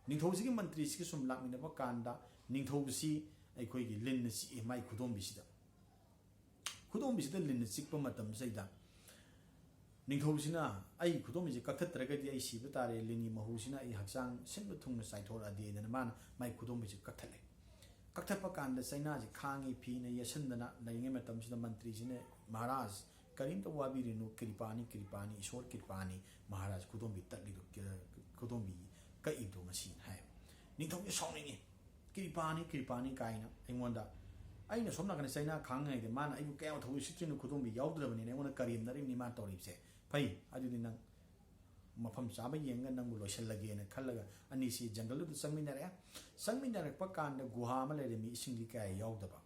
ꯅꯤꯡꯊꯧꯁꯤꯒꯤ ꯃꯟꯇ꯭ꯔꯤꯁꯤꯒ ꯁꯨꯝ ꯂꯥꯛꯃꯤꯟꯅꯕ ꯀꯥꯟꯗ ꯅꯤꯡꯊꯧꯁꯤ ꯑꯩꯈꯣꯏꯒꯤ ꯂꯤꯟꯅ ꯆꯤꯛꯑꯦ ꯃꯥꯏ ꯈꯨꯗꯣꯝꯕꯤꯁꯤꯗ꯫ ꯈꯨꯗꯣꯝꯕꯤꯁꯤꯗ ꯂꯤꯟꯅ ꯆꯤꯛꯄ ꯃꯇꯝꯁꯤꯗꯩꯗ ꯅꯤꯡꯊꯧꯁꯤꯅ ꯑꯩ ꯈꯨꯗꯣꯝꯕꯤꯁꯦ ꯀꯛꯊꯠꯇ꯭ꯔꯒꯗꯤ ꯑꯩ ꯁꯤꯕ ꯇꯥꯔꯦ, ꯂꯤꯟꯒꯤ ꯃꯍꯨꯁꯤꯅ ꯑꯩ ꯍꯛꯆꯥꯡ ꯁꯤꯟꯕ ꯊꯨꯡꯅ ꯆꯥꯏꯊꯣꯔꯛꯑꯗꯤꯅ ꯃꯥꯅ ꯃꯥꯏ ꯈꯨꯗꯣꯝꯕꯤꯁꯦ ꯀꯛꯊꯠꯂꯦ꯫ ꯀꯛꯊꯠꯄ ꯀꯥꯟꯗ ꯆꯩꯅꯥꯁꯦ ꯈꯥꯡꯉꯤ, ꯐꯤꯅ ꯌꯦꯠꯁꯟꯗꯅ ꯂꯩꯔꯤꯉꯩ ꯃꯇꯝꯁꯤꯗ ꯃꯟꯇ꯭ꯔꯤꯁꯤꯅ, "ꯃꯍꯥꯔꯥꯖ, ꯀꯔꯤꯝꯇ ꯋꯥꯕꯤꯔꯨꯅꯨ, ꯀ꯭ꯔꯤꯄꯥꯅꯤ, ꯀ꯭ꯔꯤꯄꯥꯅꯤ, ꯏꯁꯣꯔ ꯀ꯭ꯔꯤꯄꯥꯅꯤ, ꯃꯍꯥꯔꯥꯖ ꯈꯨꯗꯣꯝꯕꯤ ꯇꯠꯂꯤꯗꯣ, ꯈꯨꯗꯣꯝꯕꯤ ꯀꯛꯏꯗꯣ ꯉꯁꯤꯅ" ꯍꯥꯏ꯫ ꯅꯤꯡꯊꯧꯁꯦ ꯁꯥꯎꯅꯤꯡꯉꯤ꯫ "ꯀ꯭ꯔꯤꯄꯥꯅꯤ, ꯀ꯭ꯔꯤꯄꯥꯅꯤ" ꯀꯥꯏꯅ ꯑꯩꯉꯣꯟꯗ, ꯑꯩꯅ ꯁꯣꯝ ꯅꯥꯀꯟꯗ ꯆꯩꯅꯥ ꯈꯥꯡꯉꯩꯗ ꯃꯥꯅ ꯑꯩꯕꯨ ꯀꯌꯥꯝ ꯊꯧ ꯎꯁꯤꯠꯇ꯭ꯔꯤꯅꯣ, ꯈꯨꯗꯣꯝꯕꯤ ꯌꯥꯎꯗ꯭ꯔꯕꯅꯤꯅ ꯑꯩꯉꯣꯟꯗ ꯀꯔꯦꯝꯅꯔꯤꯕꯅꯤ ꯃꯥꯅ ꯇꯧꯔꯤꯕꯁꯦ꯫ ꯐꯩ, ꯑꯗꯨꯗꯤ ꯅꯪ ꯃꯐꯝ ꯆꯥꯕ ꯌꯦꯡꯉꯒ ꯅꯪꯕꯨ ꯂꯣꯏꯁꯤꯜꯂꯒꯦꯅ ꯈꯜꯂꯒ ꯑꯅꯤꯁꯤ ꯖꯪꯒꯜꯗꯨꯗ ꯆꯪꯃꯤꯟꯅꯔꯦ꯫ ꯆꯪꯃꯤꯟꯅꯔꯛꯄ ꯀꯥꯟꯗ ꯒꯨꯍꯥ ꯑꯃ ꯂꯩꯔꯝꯃꯤ, ꯏꯁꯤꯡꯗꯤ ꯀꯌꯥ ꯌꯥꯎꯗꯕ꯫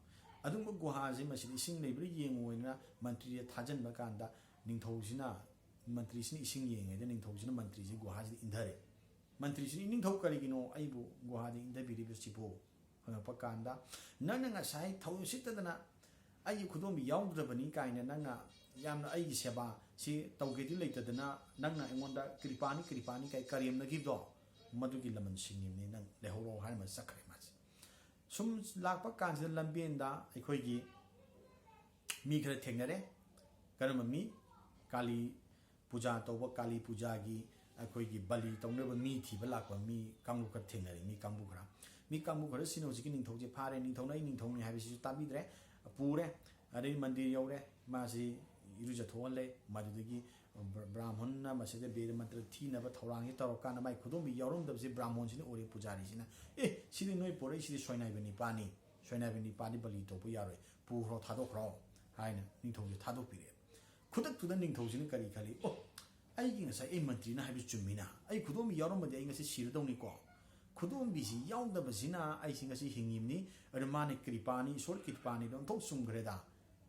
ꯑꯗꯨꯒꯨꯝꯕ ꯒꯨꯍꯥꯁꯤ, ꯃꯁꯤꯗ ꯏꯁꯤꯡ ꯂꯩꯕ꯭ꯔꯥ ꯌꯦꯡꯉꯨ ꯍꯥꯏꯅ ꯃꯟꯇ꯭ꯔꯤꯗ ꯊꯥꯖꯟꯕ ꯀꯥꯟꯗ, ꯅꯤꯡꯊꯧꯁꯤꯅ, ꯃꯟꯇ꯭ꯔꯤꯁꯤꯅ ꯏꯁꯤꯡ ꯌꯦꯡꯉꯩꯗ ꯅꯤꯡꯊꯧꯁꯤꯅ ꯃꯟꯇ꯭ꯔꯤꯁꯤ ꯒꯨꯍꯥꯁꯤꯗ ꯏꯟꯊꯔꯦ꯫ ꯃꯟꯇ꯭ꯔꯤꯁꯤꯅ, "ꯏꯅꯤꯡꯊꯧ, ꯀꯔꯤꯒꯤꯅꯣ ꯑꯩꯕꯨ ꯒꯨꯍꯥꯗ ꯏꯟꯊꯕꯤꯔꯤꯕꯁꯤꯕꯨ?" ꯍꯪꯉꯛꯄ ꯀꯥꯟꯗ, "ꯅꯪꯅ ꯉꯁꯥꯏ ꯊꯧ ꯎꯁꯤꯠꯇꯗꯅ ꯑꯩꯒꯤ ꯈꯨꯗꯣꯝꯕꯤ ꯌꯥꯎꯗ꯭ꯔꯕꯅꯤ ꯀꯥꯏꯅ ꯅꯪꯅ ꯌꯥꯝꯅ ꯑꯩꯒꯤ ꯁꯦꯕꯥꯁꯤ ꯇꯧꯒꯦꯗꯤ ꯂꯩꯇꯗꯅ ꯅꯪꯅ ꯑꯩꯉꯣꯟꯗ ꯀ꯭ꯔꯤꯄꯥꯅꯤ, ꯀ꯭ꯔꯤꯄꯥꯅꯤ ꯀꯥꯏ ꯀꯔꯦꯝꯅꯈꯤꯕꯗꯣ, ꯃꯗꯨꯒꯤ ꯂꯃꯟ ꯁꯤꯡꯉꯤꯕꯅꯤ, ꯅꯪ ꯂꯩꯍꯧꯔꯣ" ꯍꯥꯏꯔꯝꯃ ꯆꯠꯈ꯭ꯔꯦ ꯃꯥꯁꯦ꯫ ꯁꯨꯝ ꯂꯥꯛꯄ ꯀꯥꯟꯁꯤꯗ ꯂꯝꯕꯦꯟꯗ ꯑꯩꯈꯣꯏꯒꯤ ꯃꯤ ꯈꯔ ꯊꯦꯡꯅꯔꯦ꯫ ꯀꯔꯝꯕ ꯃꯤ? ꯀꯥꯂꯤ ꯄꯨꯖꯥ ꯇꯧꯕ, ꯀꯥꯂꯤ ꯄꯨꯖꯥꯒꯤ ꯑꯩꯈꯣꯏꯒꯤ ꯕꯂꯤ ꯇꯧꯅꯕ ꯃꯤ ꯊꯤꯕ ꯂꯥꯛꯄ ꯃꯤ ꯀꯥꯡꯕꯨ ꯈꯔ ꯊꯦꯡꯅꯔꯦ, ꯃꯤ ꯀꯥꯡꯕꯨ ꯈꯔ꯫ ꯃꯤ ꯀꯥꯡꯕꯨ ꯈꯔꯁꯤꯅ ꯍꯧꯖꯤꯛꯀꯤ ꯅꯤꯡꯊꯧꯁꯦ ꯐꯥꯔꯦ, ꯅꯤꯡꯊꯧꯅ ꯑꯩ ꯅꯤꯡꯊꯧꯅꯤ ꯍꯥꯏꯕꯁꯤꯁꯨ ꯇꯥꯕꯤꯗ꯭ꯔꯦ, ꯄꯨꯔꯦ꯫ ꯑꯗꯩ ꯃꯟꯗꯤꯔ ꯌꯧꯔꯦ, ꯃꯥꯁꯤ ꯏꯔꯨꯖꯊꯣꯛꯍꯜꯂꯦ꯫ ꯃꯗꯨꯗꯒꯤ ꯕ꯭ꯔ-, ꯕ꯭ꯔꯥꯍꯃꯟꯅ ꯃꯁꯤꯗ ꯕꯦꯗ ꯃꯟꯇ꯭ꯔ ꯊꯤꯅꯕ ꯊꯧꯔꯥꯡꯁꯤ ꯇꯧꯔꯀꯥꯟꯗ ꯃꯥꯏ ꯈꯨꯗꯣꯝꯕꯤ ꯌꯥꯎꯔꯝꯗꯕꯁꯤ ꯕ꯭ꯔꯥꯍꯃꯟꯁꯤꯅ ꯎꯔꯦ, ꯄꯨꯖꯥꯔꯤꯁꯤꯅ, "ꯑꯦ, ꯁꯤꯗꯤ ꯅꯣꯏ ꯄꯣꯔꯛꯏꯁꯤꯗꯤ ꯁꯣꯏꯅꯥꯏꯕ ꯅꯤꯄꯥꯅꯤ, ꯁꯣꯏꯅꯥꯏꯕ ꯅꯤꯄꯥꯗꯤ ꯕꯂꯤ ꯇꯧꯕ ꯌꯥꯔꯣꯏ, ꯄꯨꯈ꯭ꯔꯣ, ꯊꯥꯗꯣꯛꯈ꯭ꯔꯣ" ꯍꯥꯏꯅ ꯅꯤꯡꯊꯧꯁꯦ ꯊꯥꯗꯣꯛꯄꯤꯔꯛꯑꯦ꯫ ꯈꯨꯗꯛꯇꯨꯗ ꯅꯤꯡꯊꯧꯁꯤꯅ ꯀꯔꯤ ꯈꯜꯂꯤ? "ꯑꯣ, ꯑꯩꯒꯤ ꯉꯁꯥꯏ ꯑꯩ ꯃꯟꯇ꯭ꯔꯤꯅ ꯍꯥꯏꯕ ꯆꯨꯝꯃꯤꯅ, ꯑꯩ ꯈꯨꯗꯣꯝꯕꯤ ꯌꯥꯎꯔꯝꯃꯗꯤ ꯑꯩ ꯉꯁꯤ ꯁꯤꯔꯗꯧꯅꯤꯀꯣ꯫ ꯈꯨꯗꯣꯝꯕꯤꯁꯤ ꯌꯥꯎꯗꯕꯁꯤꯅ ꯑꯩꯁꯤ ꯉꯁꯤ ꯍꯤꯡꯉꯤꯕꯅꯤ꯫ ꯑꯗꯨ ꯃꯥꯅ ꯀ꯭ꯔꯤꯄꯥꯅꯤ, ꯏꯁꯣꯔ ꯀ꯭ꯔꯤꯄꯥꯅꯤꯗꯣ ꯑꯣꯟꯊꯣꯛ ꯆꯨꯝꯈ꯭ꯔꯦꯗ꯫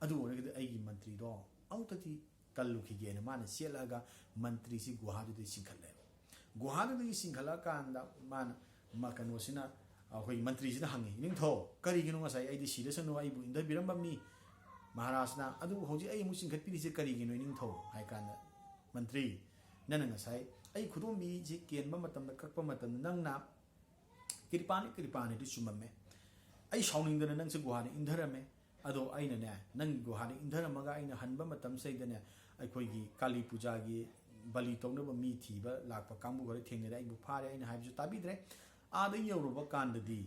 ꯑꯗꯨ ꯑꯣꯏꯔꯒꯗꯤ ꯑꯩꯒꯤ ꯃꯟꯇ꯭ꯔꯤꯗꯣ ꯑꯃꯨꯛꯇꯗꯤ ꯀꯜꯂꯨꯈꯤꯒꯦꯅ" ꯃꯥꯅ ꯆꯦꯜꯂꯛꯑꯒ ꯃꯟꯇ꯭ꯔꯤꯁꯤ ꯒꯨꯍꯥꯗꯨꯗꯒꯤ ꯆꯤꯡꯈꯠꯂꯦꯕ꯫ ꯒꯨꯍꯥꯗꯨꯗꯒꯤ ꯆꯤꯡꯈꯠꯂꯛꯑꯀꯥꯟꯗ ꯃꯥꯅ, ꯃꯥ ꯀꯩꯅꯣꯁꯤꯅ, ꯑꯩꯈꯣꯏ ꯃꯟꯇ꯭ꯔꯤꯁꯤꯅ ꯍꯪꯉꯤ, "ꯏꯅꯤꯡꯊꯧ, ꯀꯔꯤꯒꯤꯅꯣ ꯉꯁꯥꯏ ꯑꯩꯗꯤ ꯁꯤꯔꯁꯅꯨ, ꯑꯩꯕꯨ ꯏꯟꯊꯕꯤꯔꯝꯕꯅꯤ ꯃꯍꯥꯔꯥꯖꯅ, ꯑꯗꯨꯕꯨ ꯍꯧꯖꯤꯛ ꯑꯩ ꯑꯃꯨꯛ ꯆꯤꯡꯈꯠꯄꯤꯔꯤꯁꯦ ꯀꯔꯤꯒꯤꯅꯣ ꯏꯅꯤꯡꯊꯧ?" ꯍꯥꯏ ꯀꯥꯟꯗ, "ꯃꯟꯇ꯭ꯔꯤ, ꯅꯪꯅ ꯉꯁꯥꯏ ꯑꯩ ꯈꯨꯗꯣꯝꯕꯤꯁꯤ ꯀꯦꯟꯕ ꯃꯇꯝꯗ, ꯀꯛꯄ ꯃꯇꯝꯗ ꯅꯪꯅ ꯀ꯭ꯔꯤꯄꯥꯅꯤ, ꯀ꯭ꯔꯤꯄꯥꯅꯤꯗꯤ ꯆꯨꯝꯃꯝꯃꯦ꯫ ꯑꯩ ꯁꯥꯎꯅꯤꯡꯗꯅ ꯅꯪꯁꯦ ꯒꯨꯍꯥꯗ ꯏꯟꯊꯔꯝꯃꯦ꯫ ꯑꯗꯣ ꯑꯩꯅꯅꯦ, ꯅꯪ ꯒꯨꯍꯥꯗ ꯏꯟꯊꯔꯝꯃꯒ ꯑꯩꯅ ꯍꯟꯕ ꯃꯇꯝꯁꯤꯗꯅꯦ, ꯑꯩꯈꯣꯏꯒꯤ ꯀꯥꯂꯤ ꯄꯨꯖꯥꯒꯤ ꯕꯂꯤ ꯇꯧꯅꯕ ꯃꯤ ꯊꯤꯕ ꯂꯥꯛꯄ ꯀꯥꯡꯕꯨ ꯈꯔ ꯊꯦꯡꯅꯔꯦ꯫ ꯑꯩꯕꯨ ꯐꯥꯔꯦ, ꯑꯩꯅ ꯍꯥꯏꯕꯁꯨ ꯇꯥꯕꯤꯗ꯭ꯔꯦ꯫ ꯑꯥꯗ ꯌꯧꯔꯨꯕ ꯀꯥꯟꯗꯗꯤ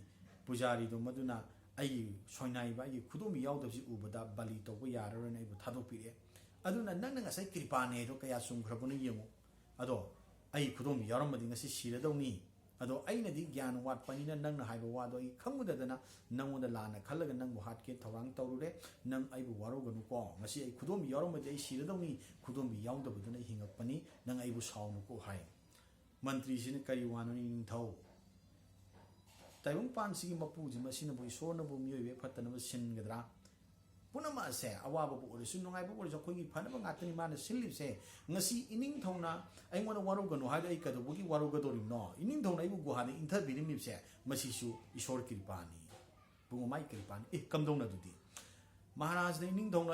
ꯄꯨꯖꯥꯔꯤꯗꯣ ꯃꯗꯨꯅ ꯑꯩꯒꯤ ꯁꯣꯏꯅꯥꯏꯕ, ꯑꯩꯒꯤ ꯈꯨꯗꯣꯝꯕꯤ ꯌꯥꯎꯗꯕꯁꯤ ꯎꯕꯗ ꯕꯂꯤ ꯇꯧꯕ ꯌꯥꯔꯔꯣꯏꯅ ꯑꯩꯕꯨ ꯊꯥꯗꯣꯛꯄꯤꯔꯛꯑꯦ꯫ ꯑꯗꯨꯅ ꯅꯪꯅ ꯉꯁꯥꯏ ꯀ꯭ꯔꯤꯄꯥꯅꯦꯗꯣ ꯀꯌꯥ ꯆꯨꯝꯈ꯭ꯔꯕꯅꯣ ꯌꯦꯡꯉꯨ꯫ ꯑꯗꯣ ꯑꯩ ꯈꯨꯗꯣꯝꯕꯤ ꯌꯥꯎꯔꯝꯃꯗꯤ ꯉꯁꯤ ꯁꯤꯔꯗꯧꯅꯤ꯫ ꯑꯗꯣ ꯑꯩꯅꯗꯤ ꯒ꯭ꯌꯥꯟ ꯋꯥꯠꯄꯅꯤꯅ ꯅꯪꯅ ꯍꯥꯏꯕ ꯋꯥꯗꯣ ꯑꯩ ꯈꯪꯉꯨꯗꯗꯅ ꯅꯪꯉꯣꯟꯗ ꯂꯥꯟꯅ ꯈꯜꯂꯒ ꯅꯪꯕꯨ ꯍꯥꯠꯀꯦ ꯊꯧꯔꯥꯡ ꯇꯧꯔꯨꯔꯦ꯫ ꯅꯪ ꯑꯩꯕꯨ ꯋꯥꯔꯧꯒꯅꯨꯀꯣ꯫ ꯉꯁꯤ ꯑꯩ ꯈꯨꯗꯣꯝꯕꯤ ꯌꯥꯎꯔꯝꯃꯗꯤ ꯑꯩ ꯁꯤꯔꯗꯧꯅꯤ꯫ ꯈꯨꯗꯣꯝꯕꯤ ꯌꯥꯎꯗꯕꯗꯨꯅ ꯑꯩ ꯍꯤꯡꯉꯛꯄꯅꯤ꯫ ꯅꯪ ꯑꯩꯕꯨ ꯁꯥꯎꯅꯨꯀꯣ ꯍꯥꯏ꯫ ꯃꯟꯇ꯭ꯔꯤꯁꯤꯅ ꯀꯔꯤ ꯋꯥꯅꯣꯅꯦ ꯅꯤꯡꯊꯧ? ꯇꯥꯏꯕꯪꯄꯥꯟꯁꯤꯒꯤ ꯃꯄꯨꯁꯤ ꯃꯁꯤꯅꯕꯨ ꯏꯁꯣꯔꯅꯕꯨ ꯃꯤꯑꯣꯏꯕ ꯐꯠꯇꯅꯕ ꯁꯤꯟꯒꯗ꯭ꯔꯥ? ꯄꯨꯝꯅꯃꯛ ꯑꯁꯦ ꯑꯋꯥꯕꯕꯨ ꯑꯣꯏꯔꯁꯨ ꯅꯨꯡꯉꯥꯏꯕꯕꯨ ꯑꯣꯏꯔꯁꯨ ꯑꯩꯈꯣꯏꯒꯤ ꯐꯅꯕ ꯉꯥꯛꯇꯅꯤ ꯃꯥꯅ ꯁꯤꯜꯂꯤꯕꯁꯦ꯫ ꯉꯁꯤ ꯏꯅꯤꯡꯊꯧꯅ ꯑꯩꯉꯣꯟꯗ ꯋꯥꯔꯧꯒꯅꯨ ꯍꯥꯏꯗꯣ ꯑꯩ ꯀꯩꯗꯧꯕꯒꯤ ꯋꯥꯔꯧꯒꯗꯧꯔꯤꯕꯅꯣ? ꯏꯅꯤꯡꯊꯧꯅ ꯑꯩꯕꯨ ꯒꯨꯍꯥꯗ ꯏꯟꯊꯕꯤꯔꯝꯃꯤꯕꯁꯦ ꯃꯁꯤꯁꯨ ꯏꯁꯣꯔ ꯀ꯭ꯔꯤꯄꯥꯅꯤ꯫ ꯄꯨꯡꯉꯣ ꯃꯥꯏ ꯀ꯭ꯔꯤꯄꯥꯅꯤ꯫ ꯑꯦ, ꯀꯝꯗꯧꯅ ꯑꯗꯨꯗꯤ? ꯃꯍꯥꯔꯥꯖꯅ ꯏꯅꯤꯡꯊꯧꯅ